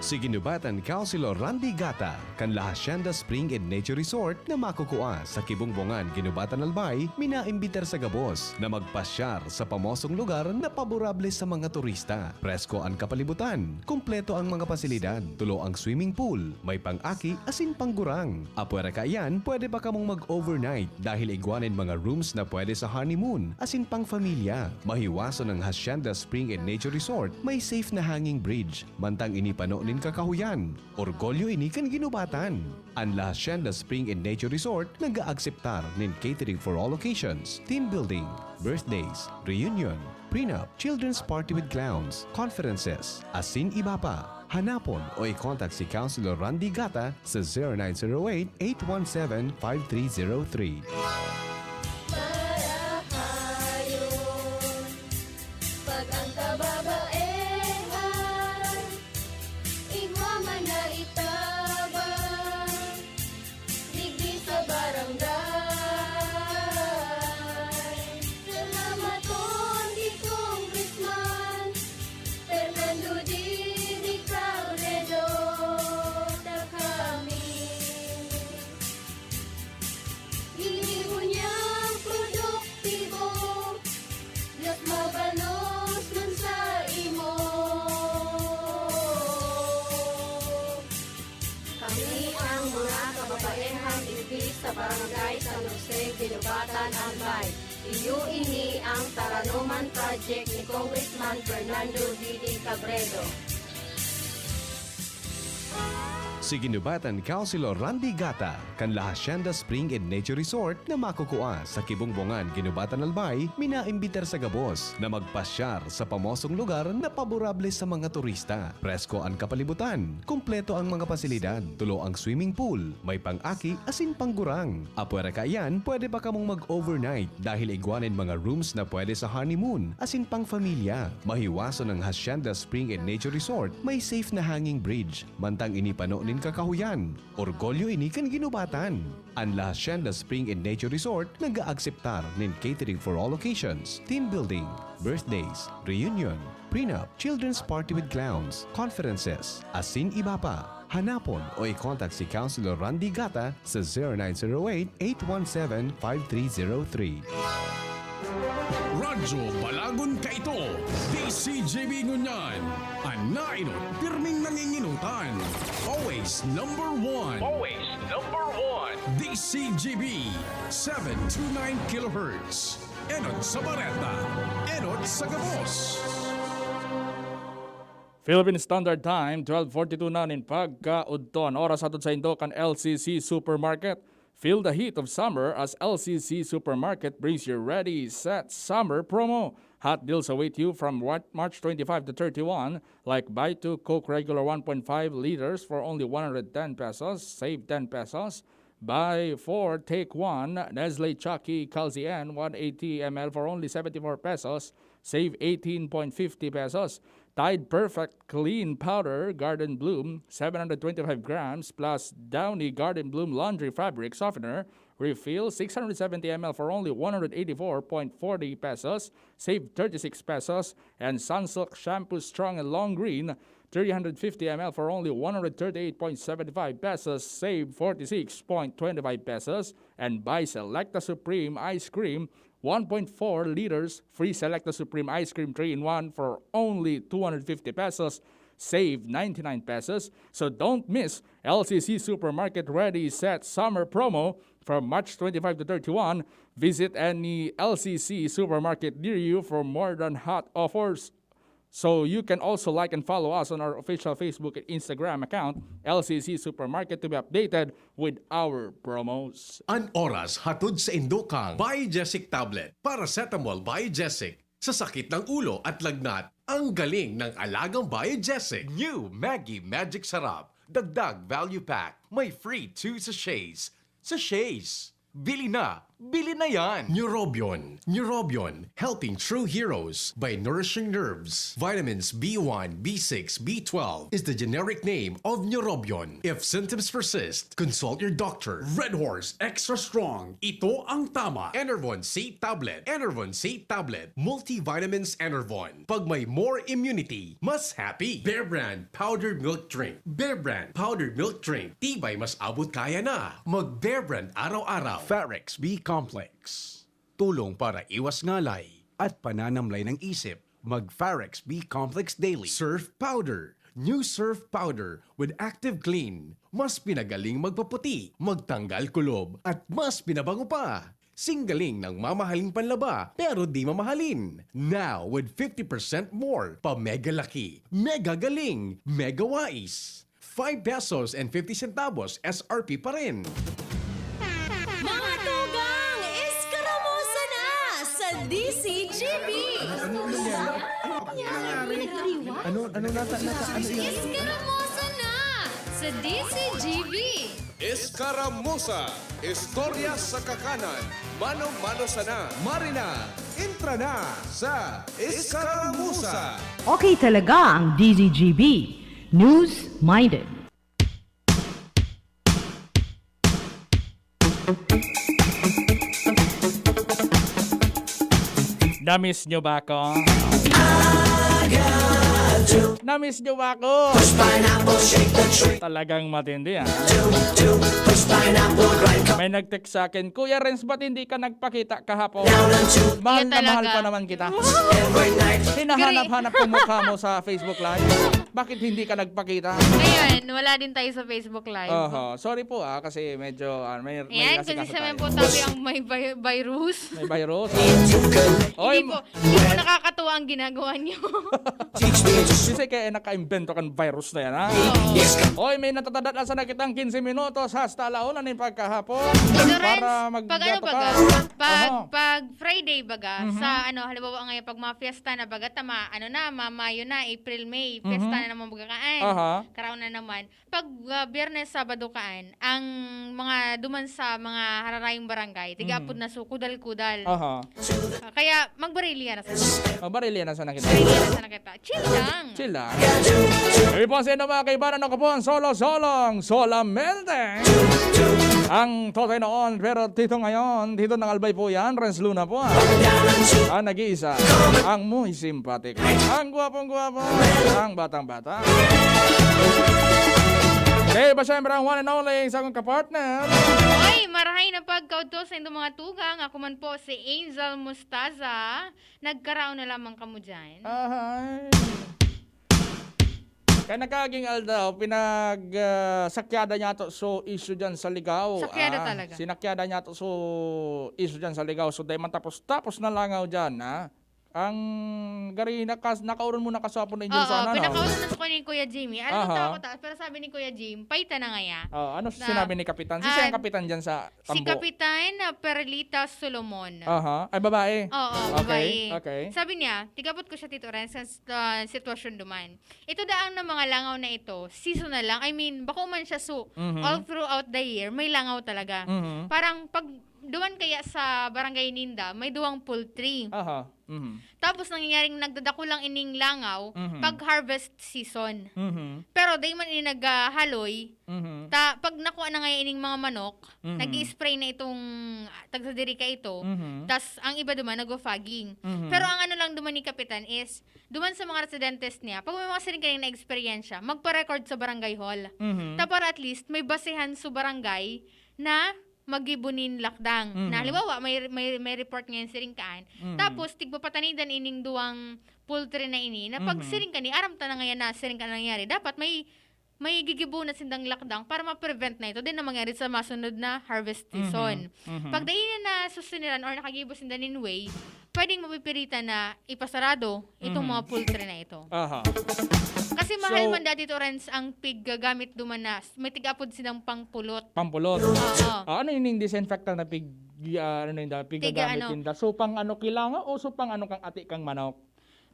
Si Guinobatan Councilor Randy Gata, kan La Hacienda Spring and Nature Resort na makukua sa Kibongbongan, Guinobatan, Albay, minaimbitar sa gabos na magpasyar sa pamosong lugar na paborable sa mga turista. Presko an kapalibutan, kumpleto ang mga pasilidad, tulo ang swimming pool, may pang-aki asin panggurang. Apwera kaiyan, pwede pa kamong mag-overnight dahil igwa nin mga rooms na pwede sa honeymoon asin pang-familia. Mahiwason ang Hacienda Spring and Nature Resort, may safe na hanging bridge, mantang ini pano nin kakahuyan. Orgulyo ini kan Guinobatan. An La Hacienda Spring and Nature Resort nag-aakseptar nin catering for all occasions, team building, birthdays, reunion, prenup, children's party with clowns, conferences, asin iba pa. Hanapon o i-contact si Councilor Randy Gata sa zero nine zero eight, eight one seven, five three zero three. Marahayon, pag ang kababaehan, igwa man na itabang, digdi sa barangay. Salamaton ki Congressman Fernando Didi Cabredo, ta kami. Ini ngunyan produktibo, mas mabalos man sa imo. Kami ang mga kababaehang digdi sa Barangay San Jose, Guinobatan, Albay. Iyo ini ang Taranoman Project ni Congressman Fernando Didi Cabredo. Si Guinobatan Councilor Randy Gata, kan La Hacienda Spring and Nature Resort na makukua sa Kibongbongan, Guinobatan, Albay, minaimbitar sa gabos na magpasyar sa pamosong lugar na paborable sa mga turista. Presko an kapalibutan, kumpleto ang mga pasilidad, tulo ang swimming pool, may pang-aki asin panggurang. Apwera kaiyan, pwede pa kamong mag-overnight dahil igwa nin mga rooms na pwede sa honeymoon asin pang-familia. Mahiwason ang Hacienda Spring and Nature Resort, may safe na hanging bridge, mantang ini pano nin kakahuyan. Orgulyo ini kan Guinobatan. An La Hacienda Spring and Nature Resort nag-aakseptar nin catering for all occasions, team building, birthdays, reunion, prenup, children's party with clowns, conferences, asin iba pa. Hanapon o i-contact si Councilor Randy Gata sa zero nine zero eight, eight one seven, five three zero three. Radyo Balagon kaito, D C G B ngunyan, an nainot pirming nanginginutan. Always number one. Always number one. D C G B, seven two nine kilohertz. Enot sa bareta, enot sa gabos. Philippine Standard Time, twelve forty-two na nin pagkaudto. An oras hatod saindo kan L C C Supermarket. Feel the heat of summer as L C C Supermarket brings your ready, set summer promo. Hot deals await you from Wa-, March twenty-five to thirty-one, like buy two Coke regular one point five liters for only one hundred ten pesos, save ten pesos. Buy four, take one, Nestle Chucky Calzien one eighty M L for only seventy-four pesos, save eighteen point fifty pesos. Tide Perfect Clean Powder Garden Bloom seven hundred twenty-five grams plus Downy Garden Bloom Laundry Fabric Softener refill six hundred seventy M L for only one hundred eighty-four point forty pesos, save thirty-six pesos, and Sunsilk Shampoo Strong and Long Green three hundred fifty M L for only one hundred thirty-eight point seven five pesos, save forty-six point twenty-five pesos, and buy Selecta Supreme Ice Cream one point four liters, free Selecta Supreme Ice Cream three-in-one for only two hundred fifty pesos, save ninety-nine pesos. So don't miss L C C Supermarket Ready Set Summer Promo from March twenty-five to thirty-one. Visit any L C C supermarket near you for more than hot offers. So you can also like and follow us on our official Facebook and Instagram account, L C C Supermarket, to be updated with our promos. An oras hatod sa indukang Biogesic Tablet, Paracetamol Biogesic. Sa sakit ng ulo at lagnat, ang galing ng alagang Biogesic. New Maggi Magic Sarap. Dagdag value pack. May free two sachets. Sachets. Bili na! Bili na yan! Neurobion. Neurobion. Helping true heroes by nourishing nerves. Vitamins B one, B six, B twelve is the generic name of Neurobion. If symptoms persist, consult your doctor. Red Horse Extra Strong. Ito ang tama. Enervon C Tablet. Enervon C Tablet. Multivitamins Enervon. Pag may more immunity, mas happy. Bear Brand Powdered Milk Drink. Bear Brand Powdered Milk Drink. Tibay mas abot kaya na. Mag Bear Brand araw-araw. Farex B Complex. Tulong para iwas ngalay at pananamlay ng isip. Mag Farex B Complex Daily. Surf Powder. New Surf Powder with Active Clean. Mas pinagaling magpaputi, magtanggal kulob, at mas pinabango pa. Singgaling ng mamahaling panlaba, pero di mamahalin. Now with fifty percent more, pa mega laki, mega galing, mega wais. Five pesos and fifty centavos S R P pa rin. Mga tugang, eskaramosa na sa D C G B! Ano, ano, nata, nata, ano yan? Eskaramosa na sa D C G B! Eskaramosa, istorya sa kakanan, mano-mano sana. Marina, entra na sa Eskaramosa. Okay talaga ang D Z G B. News-minded. Namiss nyo ba ako? Namiss nyo ba ako? Talagang matindi, ah. May nag-text sa akin, "Kuya Renz, ba't hindi ka nagpakita kahapon?" Mahal na mahal pa naman kita. Hinahanap-hanap ko mukha mo sa Facebook Live. Bakit hindi ka nagpakita? Ngayon, wala din tayo sa Facebook Live. Oho. Sorry po, ah, kasi medyo, ah, may, may Ayan, asikaso kasi sa tayo. Po tayo ang may vi-, virus. May virus. Oy, hindi po, hindi po nakakatuwa ang ginagawa niyo. Kasi kaya nakaimbento kang virus na yan, ha? Oo. Oy, may natatada na sana kitang quince minutos hasta ala una nin pagkahapon. Ito, Renz, para pag ano maggato baga? Ka. Pag, Aha. Pag Friday baga, Mhm. Sa ano, halimbawa ngayon, pag mga fiesta na baga, tama, ano na, ma-, Mayo na, April, May, fiesta Mhm. Na naman baga kaan. Aha. Karaon na naman. Pag, ah, Biyernes, Sabado kaan, ang mga duman sa mga hararayong barangay, tiga Mhm. Apod na so, kudal-kudal. Aha. Ah, kaya magbarilya na sana. Magbarilya na sana kita. Barilya na sana kita. Chill lang. Chill lang. Ibig po sa inyo, mga kaibahan, ako po ang Solo Solong Solamente. Ang Totoy noon, pero Tito ngayon, Tito ng Albay po yan, Renz Luna po. Ang nag-iisa, ang muy simpatiko, ang gwapong-gwapo, ang batang-bata. Okay, pa siyempre ang one and only sa akong kapartner. Oy, marahay na pagkaudto sa indong mga tugang. Ako man po si Angel Mustaza. Nagkaraon na lamang kamo dyan. Ahay. Kaya nagkaging aldaw, pinag, ah, sakyada niya to so issue dyan sa Ligao. Sakyada Ah, talaga. Sinakyada niya to so issue dyan sa Ligao. So, dahil man tapos-tapos na langaw dyan, ha? Ang gari, nakas-, nakauron mo na kasapon na inyo Oo, sana, no? Pinakauron na sa ni Kuya Jimmy. Ano Aha. Nagtao ko ta-, pero sabi ni Kuya Jim, paita na ngaya. Oh, ano Na, sinabi ni Kapitan? Si ah, siyang kapitan dyan sa Si Tambo. Kapitan, ah, Perlita Solomon. Aha. Ay, babae? Oo, Okay, babae. Okay. Sabi niya, "Tigabot ko siya, Tito Renz, sa, ah, sitwasyon duman. Ito daang na mga langaw na ito, seasonal lang. I mean, bako man siya su, Mhm. all throughout the year, may langaw talaga. Mhm. Parang pag Duman kaya sa barangay ninda, may duwang poultry. Aha. Mhm. Tapos nangyayaring nagdadako lang ining langaw Mhm. pag harvest season. Mhm. Pero dai man ini naghahaloy. Mhm. Ta, pag nakuha na ngayon ining mga manok, Mhm. nag-i-spray na itong tagsadiri ka ito. Mhm. Tas ang iba duman nagwa-fogging. Mhm. Pero ang ano lang duman ni Kapitan is, duman sa mga residentes niya, pag may mga siring kaning na-eksperyensya, magpa-record sa barangay hall. Mhm. Ta para at least may basehan sa barangay na maggibo nin lakdang. Mhm. Na halimbawa, may, may, may report ngayon siring kaan. Mhm. Tapos, tigpapatanidan ining duwang poultry na ini, na pag Mhm. siring kani, aram ta na ngayon na siring ka nangyari. Dapat may, may gigibo na sindang lakdang para ma-prevent na ito. Di na mangyari sa masunod na harvest season. Mhm. Pag dai na nasusuniran or nakagibo sinda nin way, pwedeng mapipilitan na ipasarado itong Mhm. mga poultry na ito. Aha. Kasi mahal So, man dati, Torrens, ang piggagamit duman na may tig-apod silang pangpulot. Pampulot. Oo. Ah, ano yung disinfectant na pig, ah, ano yung da, pigagamit ano. Ninda? So, pang ano kilangaw o so pang ano kang ati kang manok?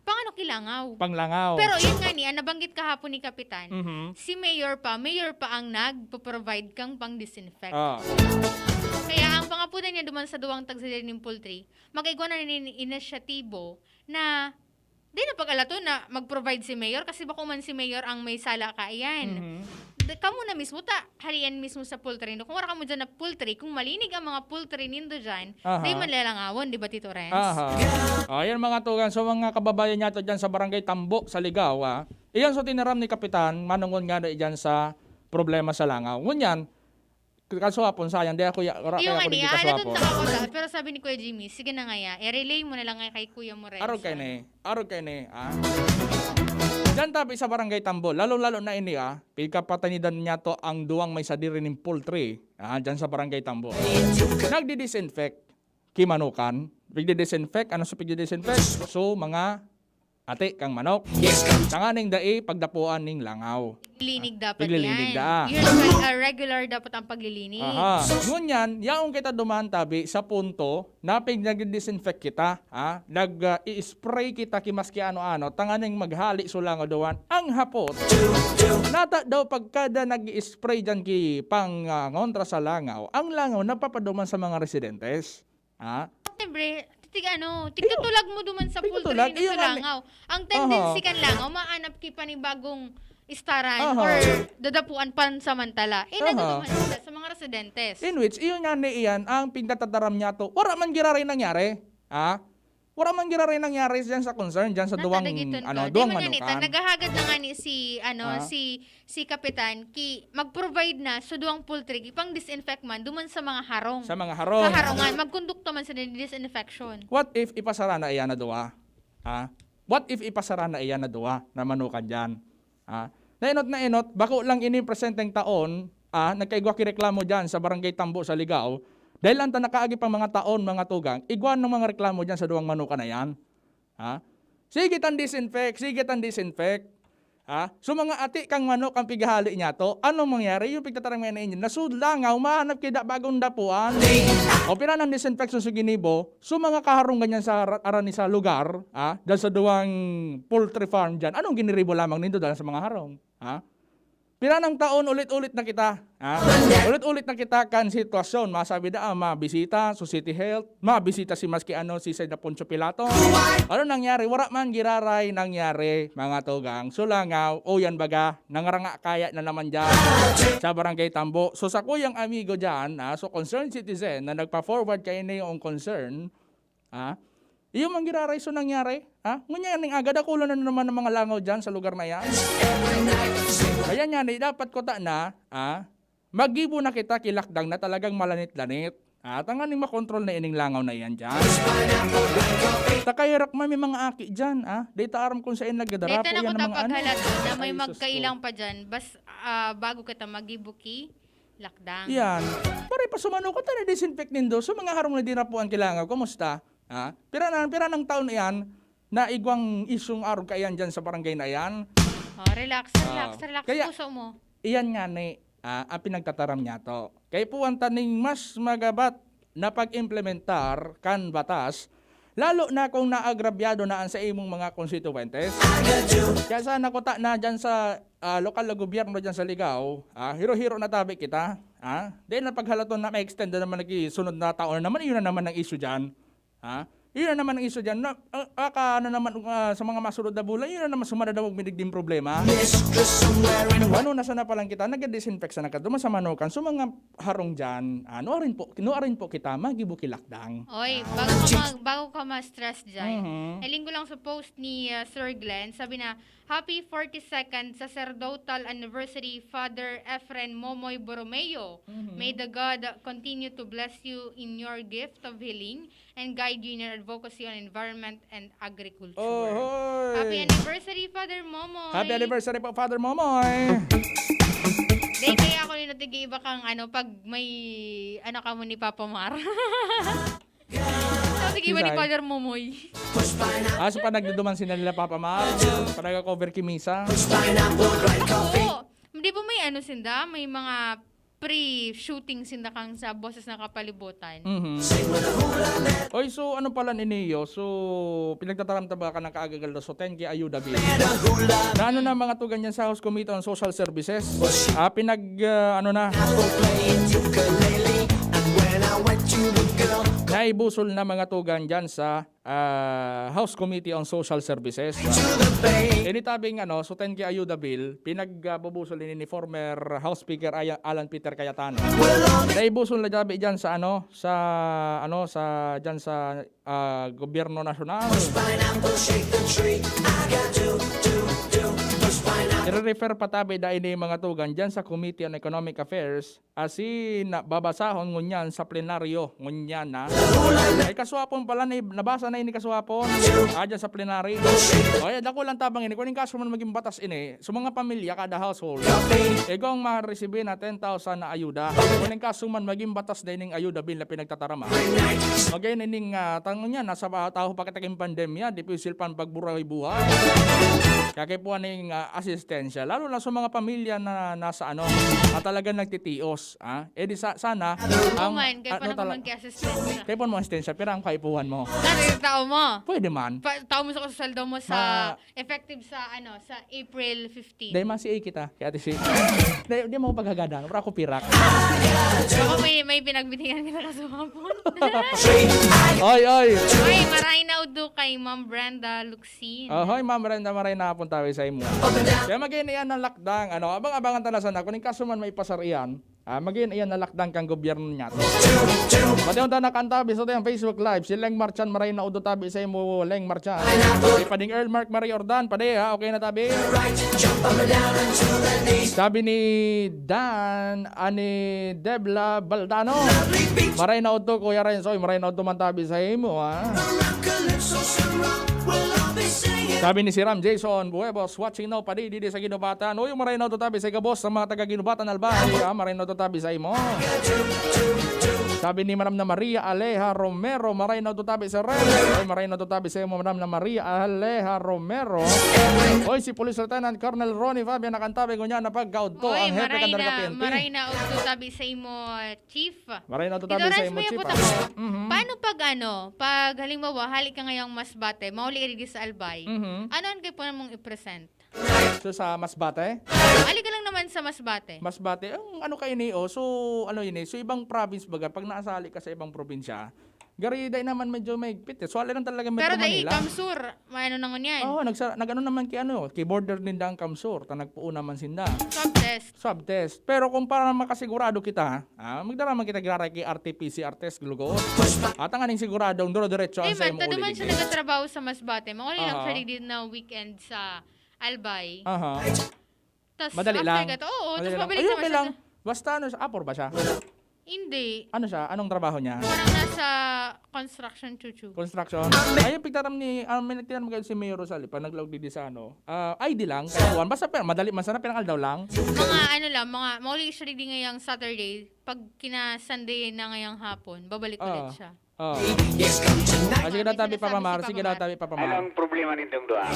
Pang ano kilangaw? Panglangaw. Pero yun nga ni, ang nabanggit kahapon ni Kapitan, Mhm. si Mayor pa, Mayor pa ang nagpo-provide kang pang-disinfect. Ah. Kaya ang pangapudan niya duman sa duwang tagsadiri nin poultry, mag-igwa na nin inisyatibo na di na pag-alaton na mag-provide si Mayor kasi bako man si Mayor ang may sala kaiyan. Mhm. Da-, kamo na mismo ta, halian mismo sa poultry. No? Kung wala kamo dyan na poultry, kung malinig ang mga poultry nindo dyan, Aha. di man lalangawon, di ba, Tito Renz? Aha. Oh, yan mga tugang. So, mga kababayan niya to dyan sa Barangay Tambo, sa Ligao, ah. Iyan so tinaram ni Kapitan, manungon nga na dyan sa problema sa langaw. Ngunyan, kasuhapon, sayang, di ako, ya-, ora, Yung kaya ako ani, di ah, kasuhapon. Sa ako, pero sabi ni Kuya Jimmy, sige na nga ya, i-relay mo na lang nga kay Kuya Morel. Arog kay ni, arog kay ni, ah. Diyan tabi sa Barangay Tambo, lalo-lalo na ini, ah, pigkapatanidan niya to ang duwang may sadiri ning poultry, ah, diyan sa Barangay Tambo. Nagdi-disinfect kimanukan. Pigdi-disinfect, ano sa pigdi-disinfect? So, mga ati kang manok. Tanganing dai pagdapuan ning langaw. Piglilinig dapat Piglilinig yan. daa. Yun ang, ah, regular dapat ang paglilinis. Aha. Ngunyan, yaon kita duman tabi sa punto na pig nagdi-disinfect kita, ha? Nag, ah, i-spray kita ki maski ano-ano, tanganing maghali sa langaw duman. Ang hapot, nata daw pagkada nag-i-spray dyan ki pang, ah, ngontra sa langaw, ang langaw napapaduman sa mga residentes. Ha? Siyempre, tig ano, tigkatulag mo duman sa Tigkatulag, poultry nindo iyo sa nga, langaw. Ang tendency Aha. kan langaw, maanap ki panibagong istaran Aha. or dadapuan pansamantala. Eh, Aha. naduduman sila sa mga residentes. In which, iyon nga ni iyan ang pigtatataram niya to. Wala man giraray nangyari. Ha? Wala man giraray nangyari dyan sa concern, dyan sa duwang, Natadagiton ano, ko. Di duwang man yan ito. manukan. Naghahagad na nga ni si, ano, Ah. si, si Kapitan, ki, mag-provide na sa duwang poultry, pang disinfect man, duman sa mga harong. Sa mga harong. Sa harongan, magkondukta man sa disinfection. What if ipasara na iyan na duwa? Ha? What if ipasara na iyan na duwa na manukan dyan? Ha? Nainot na inot, bako lang ini presenteng taon, ah, nagkaigwa ki reklamo dyan sa Barangay Tambo sa Ligao, dahil lang ta nakaagi pang mga taon, mga tugang, igwa ng mga reklamo dyan sa duwang manukan na yan. Ha? Sige tan disinfect, sige tan disinfect. Ha? So mga ati kang manok ang pighahali niya to, anong mangyari? Yung pigtataram nga na inyo, nasud langaw, mahanap kida bagong dapuan. O pira ng disinfection sa ginibo, so mga kaharong ganyan sa ara-, arani sa lugar, ha? Dahil sa duwang poultry farm dyan, anong giniribo lamang nindo dahil sa mga harong? Ha? Pira ng taon, ulit-ulit na kita. Ha? Ulit-ulit na kita kan sitwasyon. Masabi na, ah, mabisita sa City Health, mabisita si maski ano, si Sir Poncio Pilato. Ano nangyari? Wala man giraray nangyari, mga tugang. Sulangaw, o yan baga, nangaranga kaya na naman dyan sa Barangay Tambo. So sa kuyang amigo dyan, ha, so concerned citizen na nagpa-forward kayo na yung concern, ha? Iyo man giraray so nangyari, ha? Ngunyan ning aga, dakulo na naman ang mga langaw dyan sa lugar na yan. Kaya nga, ni, dapat kuta na, ha? Maggibo na kita ki lakdang na talagang malanit-lanit. Ha? Tanganing makontrol na ining langaw na iyan dyan. Takay rak man, may mga aki dyan, ha? Di ta aram kung saan nagdadarapo Dito na yan ko ng mga ano. tapaghalado na may Ay, sus ko. magkailang pa dyan, bas, ah, bago kita maggibo ki lakdang. Yan. Pare pa sumano ko, tara disinfect nindo. So mga harong na dinapuan ki langaw, kumusta? Ha? Pira na, pira ng taon iyan na igwang isyung arog kaiyan dyan sa barangay na iyan? Oh, relax, relax, Ah, relax. kaya- Puso mo. Iyan nga ni, ah, ang pinagtataram niya to. Kay puwan taning mas magabat na pag-implementar kan batas, lalo na kung naagrabyado na ang sa imong mga konstituwentes. Kaya sana kuta na dyan sa ah, lokal na gobyerno diyan sa Ligao, ah, hiro-hiro na tabi kita, ah. Dahil na paghalaton na ma-extend na naman lagi sunod na taon na naman, iyon na naman ang issue diyan. Ha? Iyon na naman ang issue diyan. Na, ah, aka, ano naman, ah, sa mga masunod na bulan, iyon na naman sumada daw magmidigding problema. Ano na sana palang kita, nag-disinfect sana ka duman sa manukan. So, mga harong diyan, ah, nuarin po, nuarin po kita, magibo ki lakdang. Oy, bago ka mag-, bago ka ma-stress diyan. Mhm. Hiling ko lang sa post ni, ah, Sir Glenn, sabi na, "Happy forty-second sacerdotal anniversary, Father Efren Momoy Borromeo. Mhm. May the God continue to bless you in your gift of healing and guide you in your advocacy on environment and agriculture." Ohoy! Happy anniversary, Father Momoy! Happy anniversary po, Father Momoy! Dahil kaya ako rin natigay iba kang ano, pag may ano ka mo ni Papa Mar. Sabi iba ni Father Momoy. Ah, so pa nagduduman sila nila Papa Mar? Pa nagka-cover ki misa? Oo. Di ba may ano sinda? May mga pre-shooting sinda kang sa Boses ng Kapalibutan. Mhm. Oy, so ano pala ni Neo? So, pinagtataram ta ba ka ng kaagagal na so ten K ayuda bill? Na ano na mga tugan yan sa House Committee on Social Services? Ah, pinag, ah, ano na? Naibusol na mga tugan dyan sa, ah, House Committee on Social Services. Initabing, ano, so ten K ayuda bill, pinag, ah, bubusol ini ni former House Speaker Aya-, Alan Peter Cayetano. Naibusol na tabi dyan sa, ano, sa, ano, sa, dyan sa, ah, gobyerno nasyonal. Ire-refer pa tabi da ini mga tugan dyan sa Committee on Economic Affairs. Asin na babasahon ngunyan sa plenaryo, ngunyan na. Ay, kasuhapon pala, na, nabasa na ini kasuhapon. Ah, dyan sa plenary. O, ay, dako lang tabang ini. Kung in kaso man maging batas ini, sa mga pamilya, kada household, igong maresibi na ten thousand na ayuda. Kung in kaso man maging batas na ining ayuda bill na pinagtatarama. Magayon ining, ah, tango niya, nasa ba-, taho pa kita king pandemya, dipisil pa ang pagburay-buhay. Kaya kaipuhan na yung, ah, asistensya. Lalo na sa mga pamilya na nasa ano, na talagang nagtitios. Ah, eh di sa, sana, ang, Uman, kaya pa ano naman tala-, kaya asistensya. Kaya pa mo asistensya, pero ang kaipuhan mo. Kasi tao mo. Pwede man. Pa, tao mo sa kasusweldo mo sa Ma- effective sa, ano, sa April fifteen. Dahil ma-C A kita, kaya ati si, di, di mo paghagadan, wala ako pirak. Ako may, may pinagbitihan ka na kasumapon. Oy, oy. Oy, maray na udo kay Ma'am Brenda Luxin. Oh, hoy, Ma'am Brenda, maray na hapon tawi sa imo. Kaya mag-iyan iyan ng lakdang, ano, abang-abangan ta na sana. Kung in kaso man may pasar iyan, ah, mag-iyan iyan na lakdang kang gobyerno niya. Pati yung tanak ang tabi sa tayong Facebook Live, si Leng Marchan, maray na udo tabi sa imo, Leng Marchan. Si Pading Earl Mark Marie Ordan, padi, ha? Okay na tabi? Sabi ni Dan, ani Debla Baldano, maray na udo, Kuya Renzo, maray na udo man tabi sa imo, ha? Sabi ni Siram Jason Buebos, watching now, padi, didi sa Ginubatan. Uy, maray na udo tabi sa gabos sa mga taga Ginubatan, Albay. Ah, maray na udo tabi sa imo. Sabi ni Madam na Maria Aleja Romero, maray na udo tabi sa Ren. Uy, maray na udo tabi sa imo, Madam na Maria Aleja Romero. Uy, si Police Lieutenant Colonel Ronnie Fabian, nakantabi ko niya na pagkaudto. Uy, ang hepe maray kan na, Darga P N P. Maray na udo tabi sa imo, Chief. Maray na udo tabi sa imo, Chief, ah. Mhm. Paano pag ano, pag halimbawa, hali ka ngayang Masbate, mauli ka digdi sa Albay, mhm, ano ang kaipuhan mong i-present? So, sa Masbate? Hali ka lang naman sa Masbate. Masbate, ang ano ka ini, oh, so, ano ini, so, ibang province baga, pag naasali ka sa ibang probinsya, gari, dai naman medyo mahigpit, eh. So, hali lang talaga Metro Manila. Pero dai, Kamsur, may ano na ngunyan. Oo, nagsa-, nag-ano naman ki ano, ki border ninda ang Kamsur, ta nagpuon naman sinda. Swab test. Swab test. Pero kung para makasigurado kita, ah, magdara man kita giraray ki R T P C R test, glucose. At ang aning siguradong duro-diretso ang sa imo uli digdi. Di man, ta duman siya nagtatrabaho sa Masbate. Mauli lang siya digdi na weekend sa Albay. Aha. Tas madali lang. After ka to, oo, tas mabalik naman siya. Madali lang. Ay, okay lang. Basta ano siya, apor ba siya? Hindi. Ano siya? Anong trabaho niya? Parang nasa construction, chuchu. Construction? Ay, yung pigtaram ni, ah, may nagtiram kayo si Mayor Rosal, pa naglaog digdi sa ano. Ah, I D lang. Kuwan. Basta, pero madali man sana, pirang aldaw lang. Mga ano lang, mga, mauli siya digdi ngayang Saturday. Pag kina-Sunday na ngayang hapon, babalik ulit siya. Oo. Ah, sige daw, tabi, Papa Mar. Sige daw, tabi, Papa Mar. Anong problema nitong duha?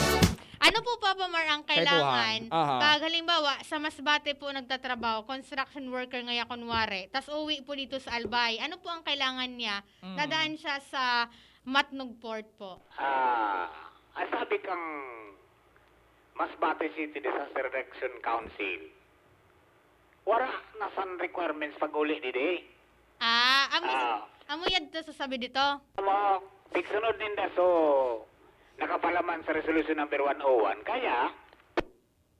Ano po, Papa Mar, ang kailangan pag, halimbawa, sa Masbate po nagtatrabaho, construction worker ngaya kunwari, tas uwi po dito sa Albay, ano po ang kailangan niya? Mm. Dadaan siya sa Matnog Port po. Ah, ang sabi kang Masbate City Disaster Reduction Council. Wala na san requirements pag-uli didi. Ah, amo, Ah. amo yadto sa sabi dito. Amo, tigsunod ninda, so, nakapalaman sa Resolution Number one oh one. Kaya,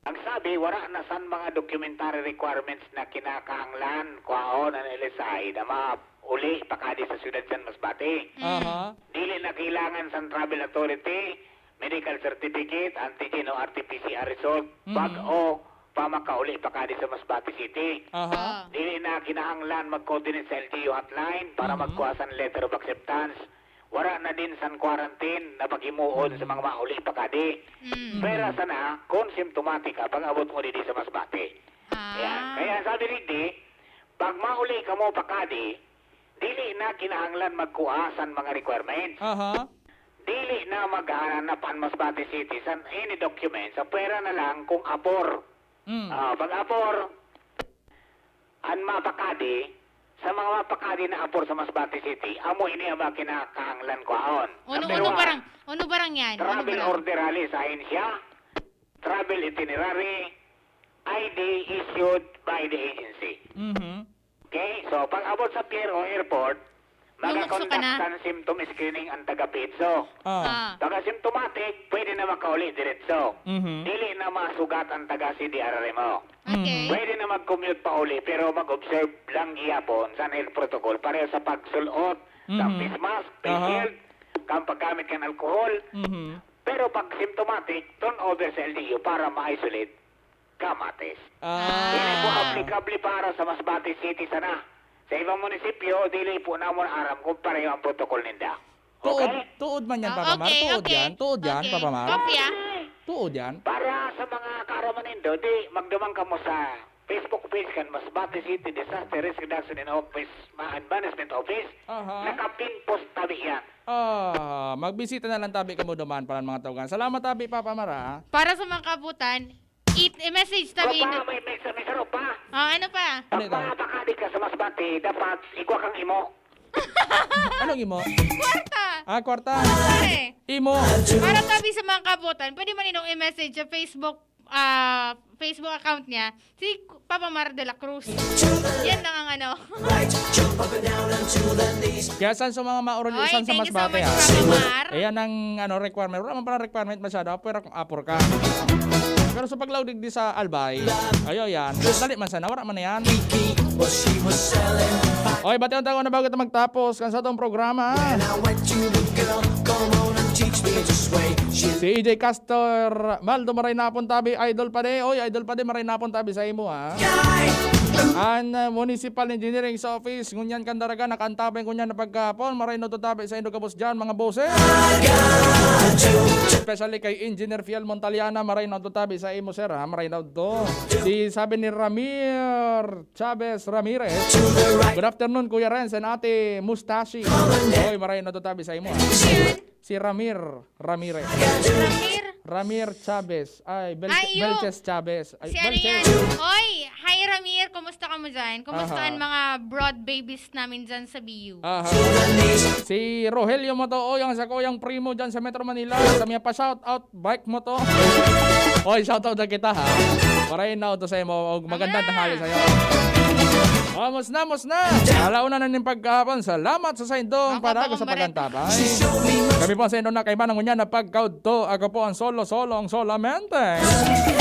ang sabi, wala na san mga documentary requirements na kinakahanglan, kwaon, an L S I na mauli pakadi sa siyudad san Masbate. Mm. Aha. Dili na kailangan san travel authority, medical certificate, antigen o R T P C R result, Mm. bag-o pa makauli pakadi sa Masbate City. Aha. Ah. Dili na kinahanglan mag-coordinate sa L G U hotline para Mm. magkuha san letter of acceptance. Wala na din san quarantine na paghimuon sa Mm. mga mauli pakadi. Mm. Pwera sana, kung symptomatic ka, pag-abot mo didi sa Masbate. Ah. Ayan. Kaya sabi digdi, pag mauli kamo pakadi, dili na kinahanglan magkuha san mga requirements. Aha. Dili na maghahanap an Masbate City san any documents. Sa pwera na lang kung apor. Mm. Ah, pag apor, an mapakadi, sa mga mapakadi na apor sa Masbate City, amo ini ang mga kinakahanglan kwaon. Uno, Number uno one, barang, uno barang yan? Uno travel barang? order hali sa ahensya, travel itinerary, I D issued by the agency. Mhm. Okay? So, pag abot sa pier o airport, Lumukso ka na. Magakondak kan symptom screening ang taga-PEDSO. Ah. Ah. Pag asymptomatic, pwede na makauli diretso. Mhm. Dili na masugat ang taga-C D R R M O. Okay. Mhm. Pwede na mag-commute pauli, pero mag-observe lang gihapon sa health protocol. Pareho sa pagsul-ot sa Mhm. face mask, face Aha. shield, kan paggamit kan alcohol. Mhm. Pero pag symptomatic, turn over sa L G U para ma-isolate. Kamatis. Ah. Dili po Ah. applicable para sa Masbate City sana. Sa ibang munisipyo, dili po namon aram kung pareho ang protocol ninda. Tuod, Okay? tuod man yan, Ah, Papa Mar. okay, Tuod okay. yan, tuod yan, Okay. Papa Mar. Kopya. Tuod yan. Para sa mga kaaraman nindo, di magduman kamo sa Facebook page kan Masbate City Disaster Risk Reduction in Office, ma-, Management Office. Aha. Naka-pin post tabi yan. Ah, magbisita na lang tabi kamo duman para mga taugan. Salamat tabi, Papa Mar, ah. Para sa mga kabutan, It, i-message ta Ropa, Bino. May message, may ropa. Oh, ano pa? Ano ito? Pagpapakadi ka sa Masbate, dapat igwa kang imo. Anong imo? Kwarta. Ah, kwarta. Pare. Imo. Para tabi sa mga kabutan, pwede man inong i-message sa Facebook, ah, Facebook account niya, si Papa Mar de la Cruz. Yan lang ang ano. Kaya saan sa mga mauralisan Oy, sa thank you so Masbate, much, ha? Papa Mar. Ayan ang, ano, requirement. Wala man pala requirement masyado. Pero kung apor ka. Pero sa paglaog digdi sa Albay, ayo yan. Dali man sana, wala man na yan. Oy, bati ang taon na bago ito magtapos. Kan sa atong programa. Si E J Castor Maldo, maray na hapon tabi, Idol Pade. Oy, Idol Pade, maray na hapon tabi sa imo, ha? An, uh, Municipal Engineering sa office, ngunyan kan Daraga, nakaantabay ngunyan na pagkahapon. Maray na to tabi sa indo gabos dyan, mga boses. Especially kay Engineer Fiel Montaliana, maray na to tabi sa imo, sir, ha? Maray na to. Si sabi ni Ramir Chavez Ramirez. Good afternoon, Kuya Renz and Ate Mustashi. Oy, maray na to tabi sa imo, ha? Si Ramir Ramirez. Ramir. Ramir Chavez. Ay, Bel-, Ay, iyo. Belches Chavez. Ay, Si ano Belches. yan? Oy, hi Ramir, kumusta ka mo dyan? Kumusta Aha. ang mga broad babies namin dyan sa B U? Aha. Si Rogelio mo to, oy, ang sakuyang primo dyan sa Metro Manila. Sa mga pa-shout out, bike mo to. Oy, shout out na kita, ha. Maray na to sa imo. Og magandang Ala. tanghali sa'yo. Vamos na, mos na. Alauna na nin pagkahapon. Salamat sa saindong Ako, panago sa Papa Maret. pagantaba. Kami po sa indo na kaibahan ngunyan na pagkaudto. Ako po ang solo-solo, ang solamente.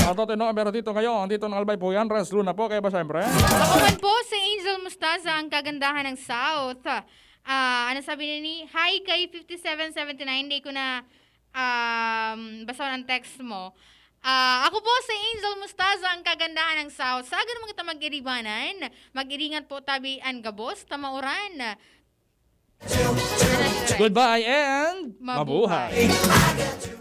Ang totoo, pero dito ngayon, dito ng Albay po yan. Rest Luna po, kaya ba syempre? Ako man po, si Angel Mustaza, ang kagandahan ng South. Ah, ano sabi ni, hi kay fifty-seven seventy-nine, di ko na, um, basahon ang text mo. Ah, ako po si Angel Mustaza, ang kagandahan ng South. Sa agan mo kita mag-iribanan, mag-iringat po tabi an gabos, tamauran. Goodbye and Mabuhay. mabuhay.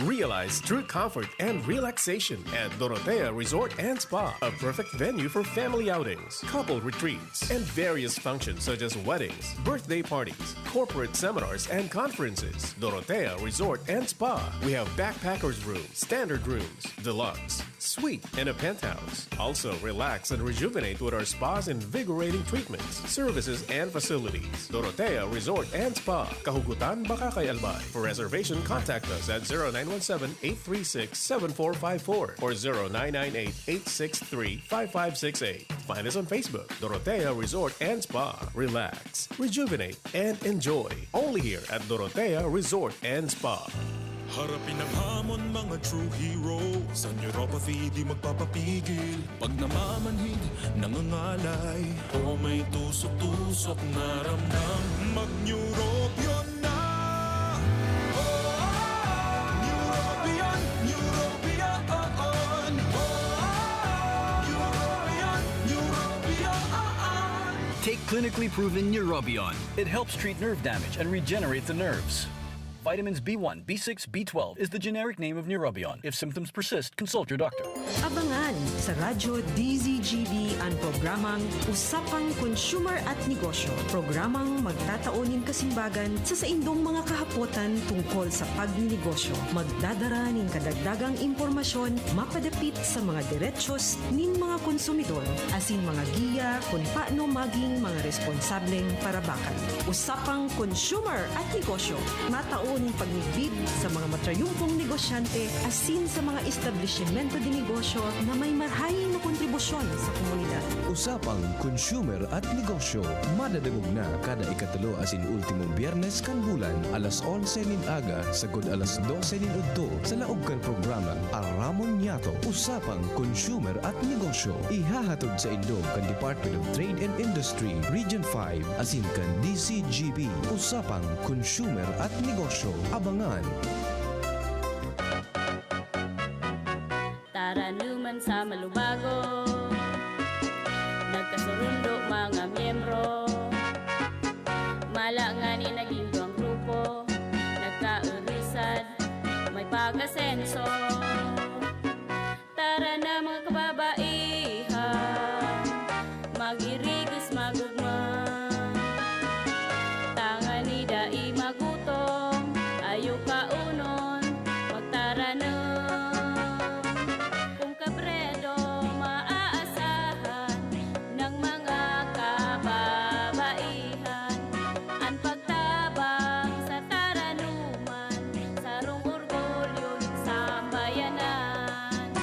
Realize true comfort and relaxation at Dorotea Resort and Spa, a perfect venue for family outings, couple retreats, and various functions such as weddings, birthday parties, corporate seminars, and conferences. Dorotea Resort and Spa. We have backpackers room, standard rooms, deluxe, Suite and a penthouse. Also, relax and rejuvenate with our spa's invigorating treatments, services, and facilities. Dorotea Resort and Spa, Kahugutan, Bacacay, Albay. For reservation, contact us at zero nine one seven, eight three six, seven four five four or zero nine nine eight, eight six three, five five six eight. Find us on Facebook, Dorotea Resort and Spa. Relax, rejuvenate, and enjoy. Only here at Dorotea Resort and Spa. Harapin ang hamon, mga true hero. Sa neuropathy, di magpapapigil. Pag namamanhid, nangangalay, o may tusok-tusok na ramdam, mag-Neurobion na! Oh, Neurobion, Neurobion, oh, oh. Oh, Neurobion, Neurobion, oh, oh. Take clinically proven Neurobion. It helps treat nerve damage and regenerate the nerves. Vitamins B one, B six, B twelve is the generic name of Neurobion. If symptoms persist, consult your doctor. Abangan sa Radyo D Z G B an programang Usapang Consumer at Negosyo. Programang magtatao nin kasimbagan sa saindong mga kahapotan tungkol sa pagninegosyo. Magdadara nin kadagdagang impormasyon mapadapit sa mga derechos nin mga konsumidor, asin mga giya kun paano maging mga responsableng parabakan. Usapang Consumer at Negosyo, matao nin pagmidbid sa mga matrayumpong negosyante asin sa mga establisimento de negosyo na may marhay na kontribusyon sa komunidad. Usapang Consumer at Negosyo, madadangog na kada ikatulo asin ultimong Biyernes kan bulan, alas onse nin aga sagkod alas dose nin udto, sa laog kan programang Aramon Niyato, Usapang Consumer at Negosyo. Ihahatod saindo kan Department of Trade and Industry, Region five, asin kan D Z G B, Usapang Consumer at Negosyo. Abangan! Taranuman sa Malubago, nagkasurundo mga miyembro. Mala ngani naging duwang grupo, nagkaurisan, may pag-asenso. Tara na, mga kababaihan, mag-irigis, magugma. Tangani dai magutom, ayo kaunon, magtaranom. Kun kabredo maaasahan ng mga kababaihan, an pagtabang sa taranuman, sarong orgulyo nin sambayanan.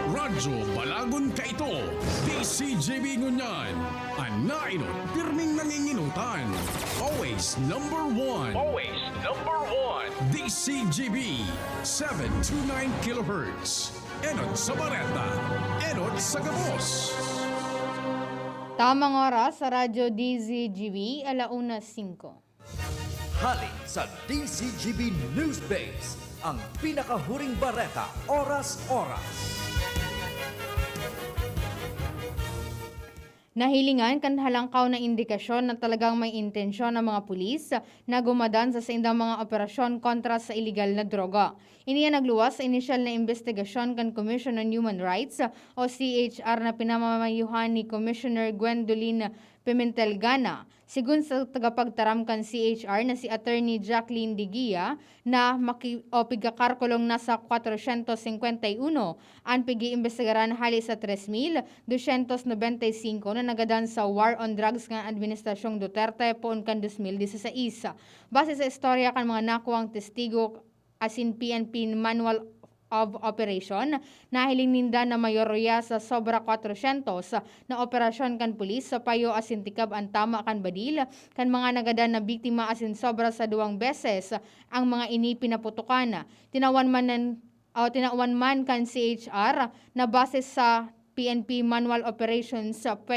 Radyo Balagon kaito, D Z G B ngunyan, an nainot pirming nanginginotan. Always number one. Always number one. D Z G B, seven two nine kilohertz. Enot sa bareta, enot sa gabos. Tamang oras sa Radyo D Z G B, ala una singko. Hali sa D Z G B News Base, ang pinakahuring bareta, oras-oras. Nahilingan kan halangkaw na indikasyon na talagang may intensyon ang mga pulis na gumadan sa saindang mga operasyon kontra sa iligal na droga. Ini an nagluwas sa inisyal na imbestigasyon kan Commission on Human Rights o C H R na pinamamayuhan ni Commissioner Gwendolyn Pimentel Gana. Segun sa tagapagtaram kan C H R na si Attorney Jacqueline Digia, na maki-, o pigkakarkulong nasa kwatrosyentos singkwenta y uno an pig-iimbestigaran hali sa tres mil dosyentos nobenta y singko na nagadan sa War on Drugs kan Administrasyong Duterte poon kan dos mil disisais. Base sa istorya kan mga nakuwang testigo asin P N P Manual of Operation, nahiling ninda na mayorya sa sobra kwatrosyentos na operasyon kan pulis sa payo asin tikab an tama kan badil kan mga nagadan na biktima asin sobra sa duwang beses ang mga ini pinaputokan. Tinawan man nan, o tinawan man kan C H R na base sa P N P Manual Operations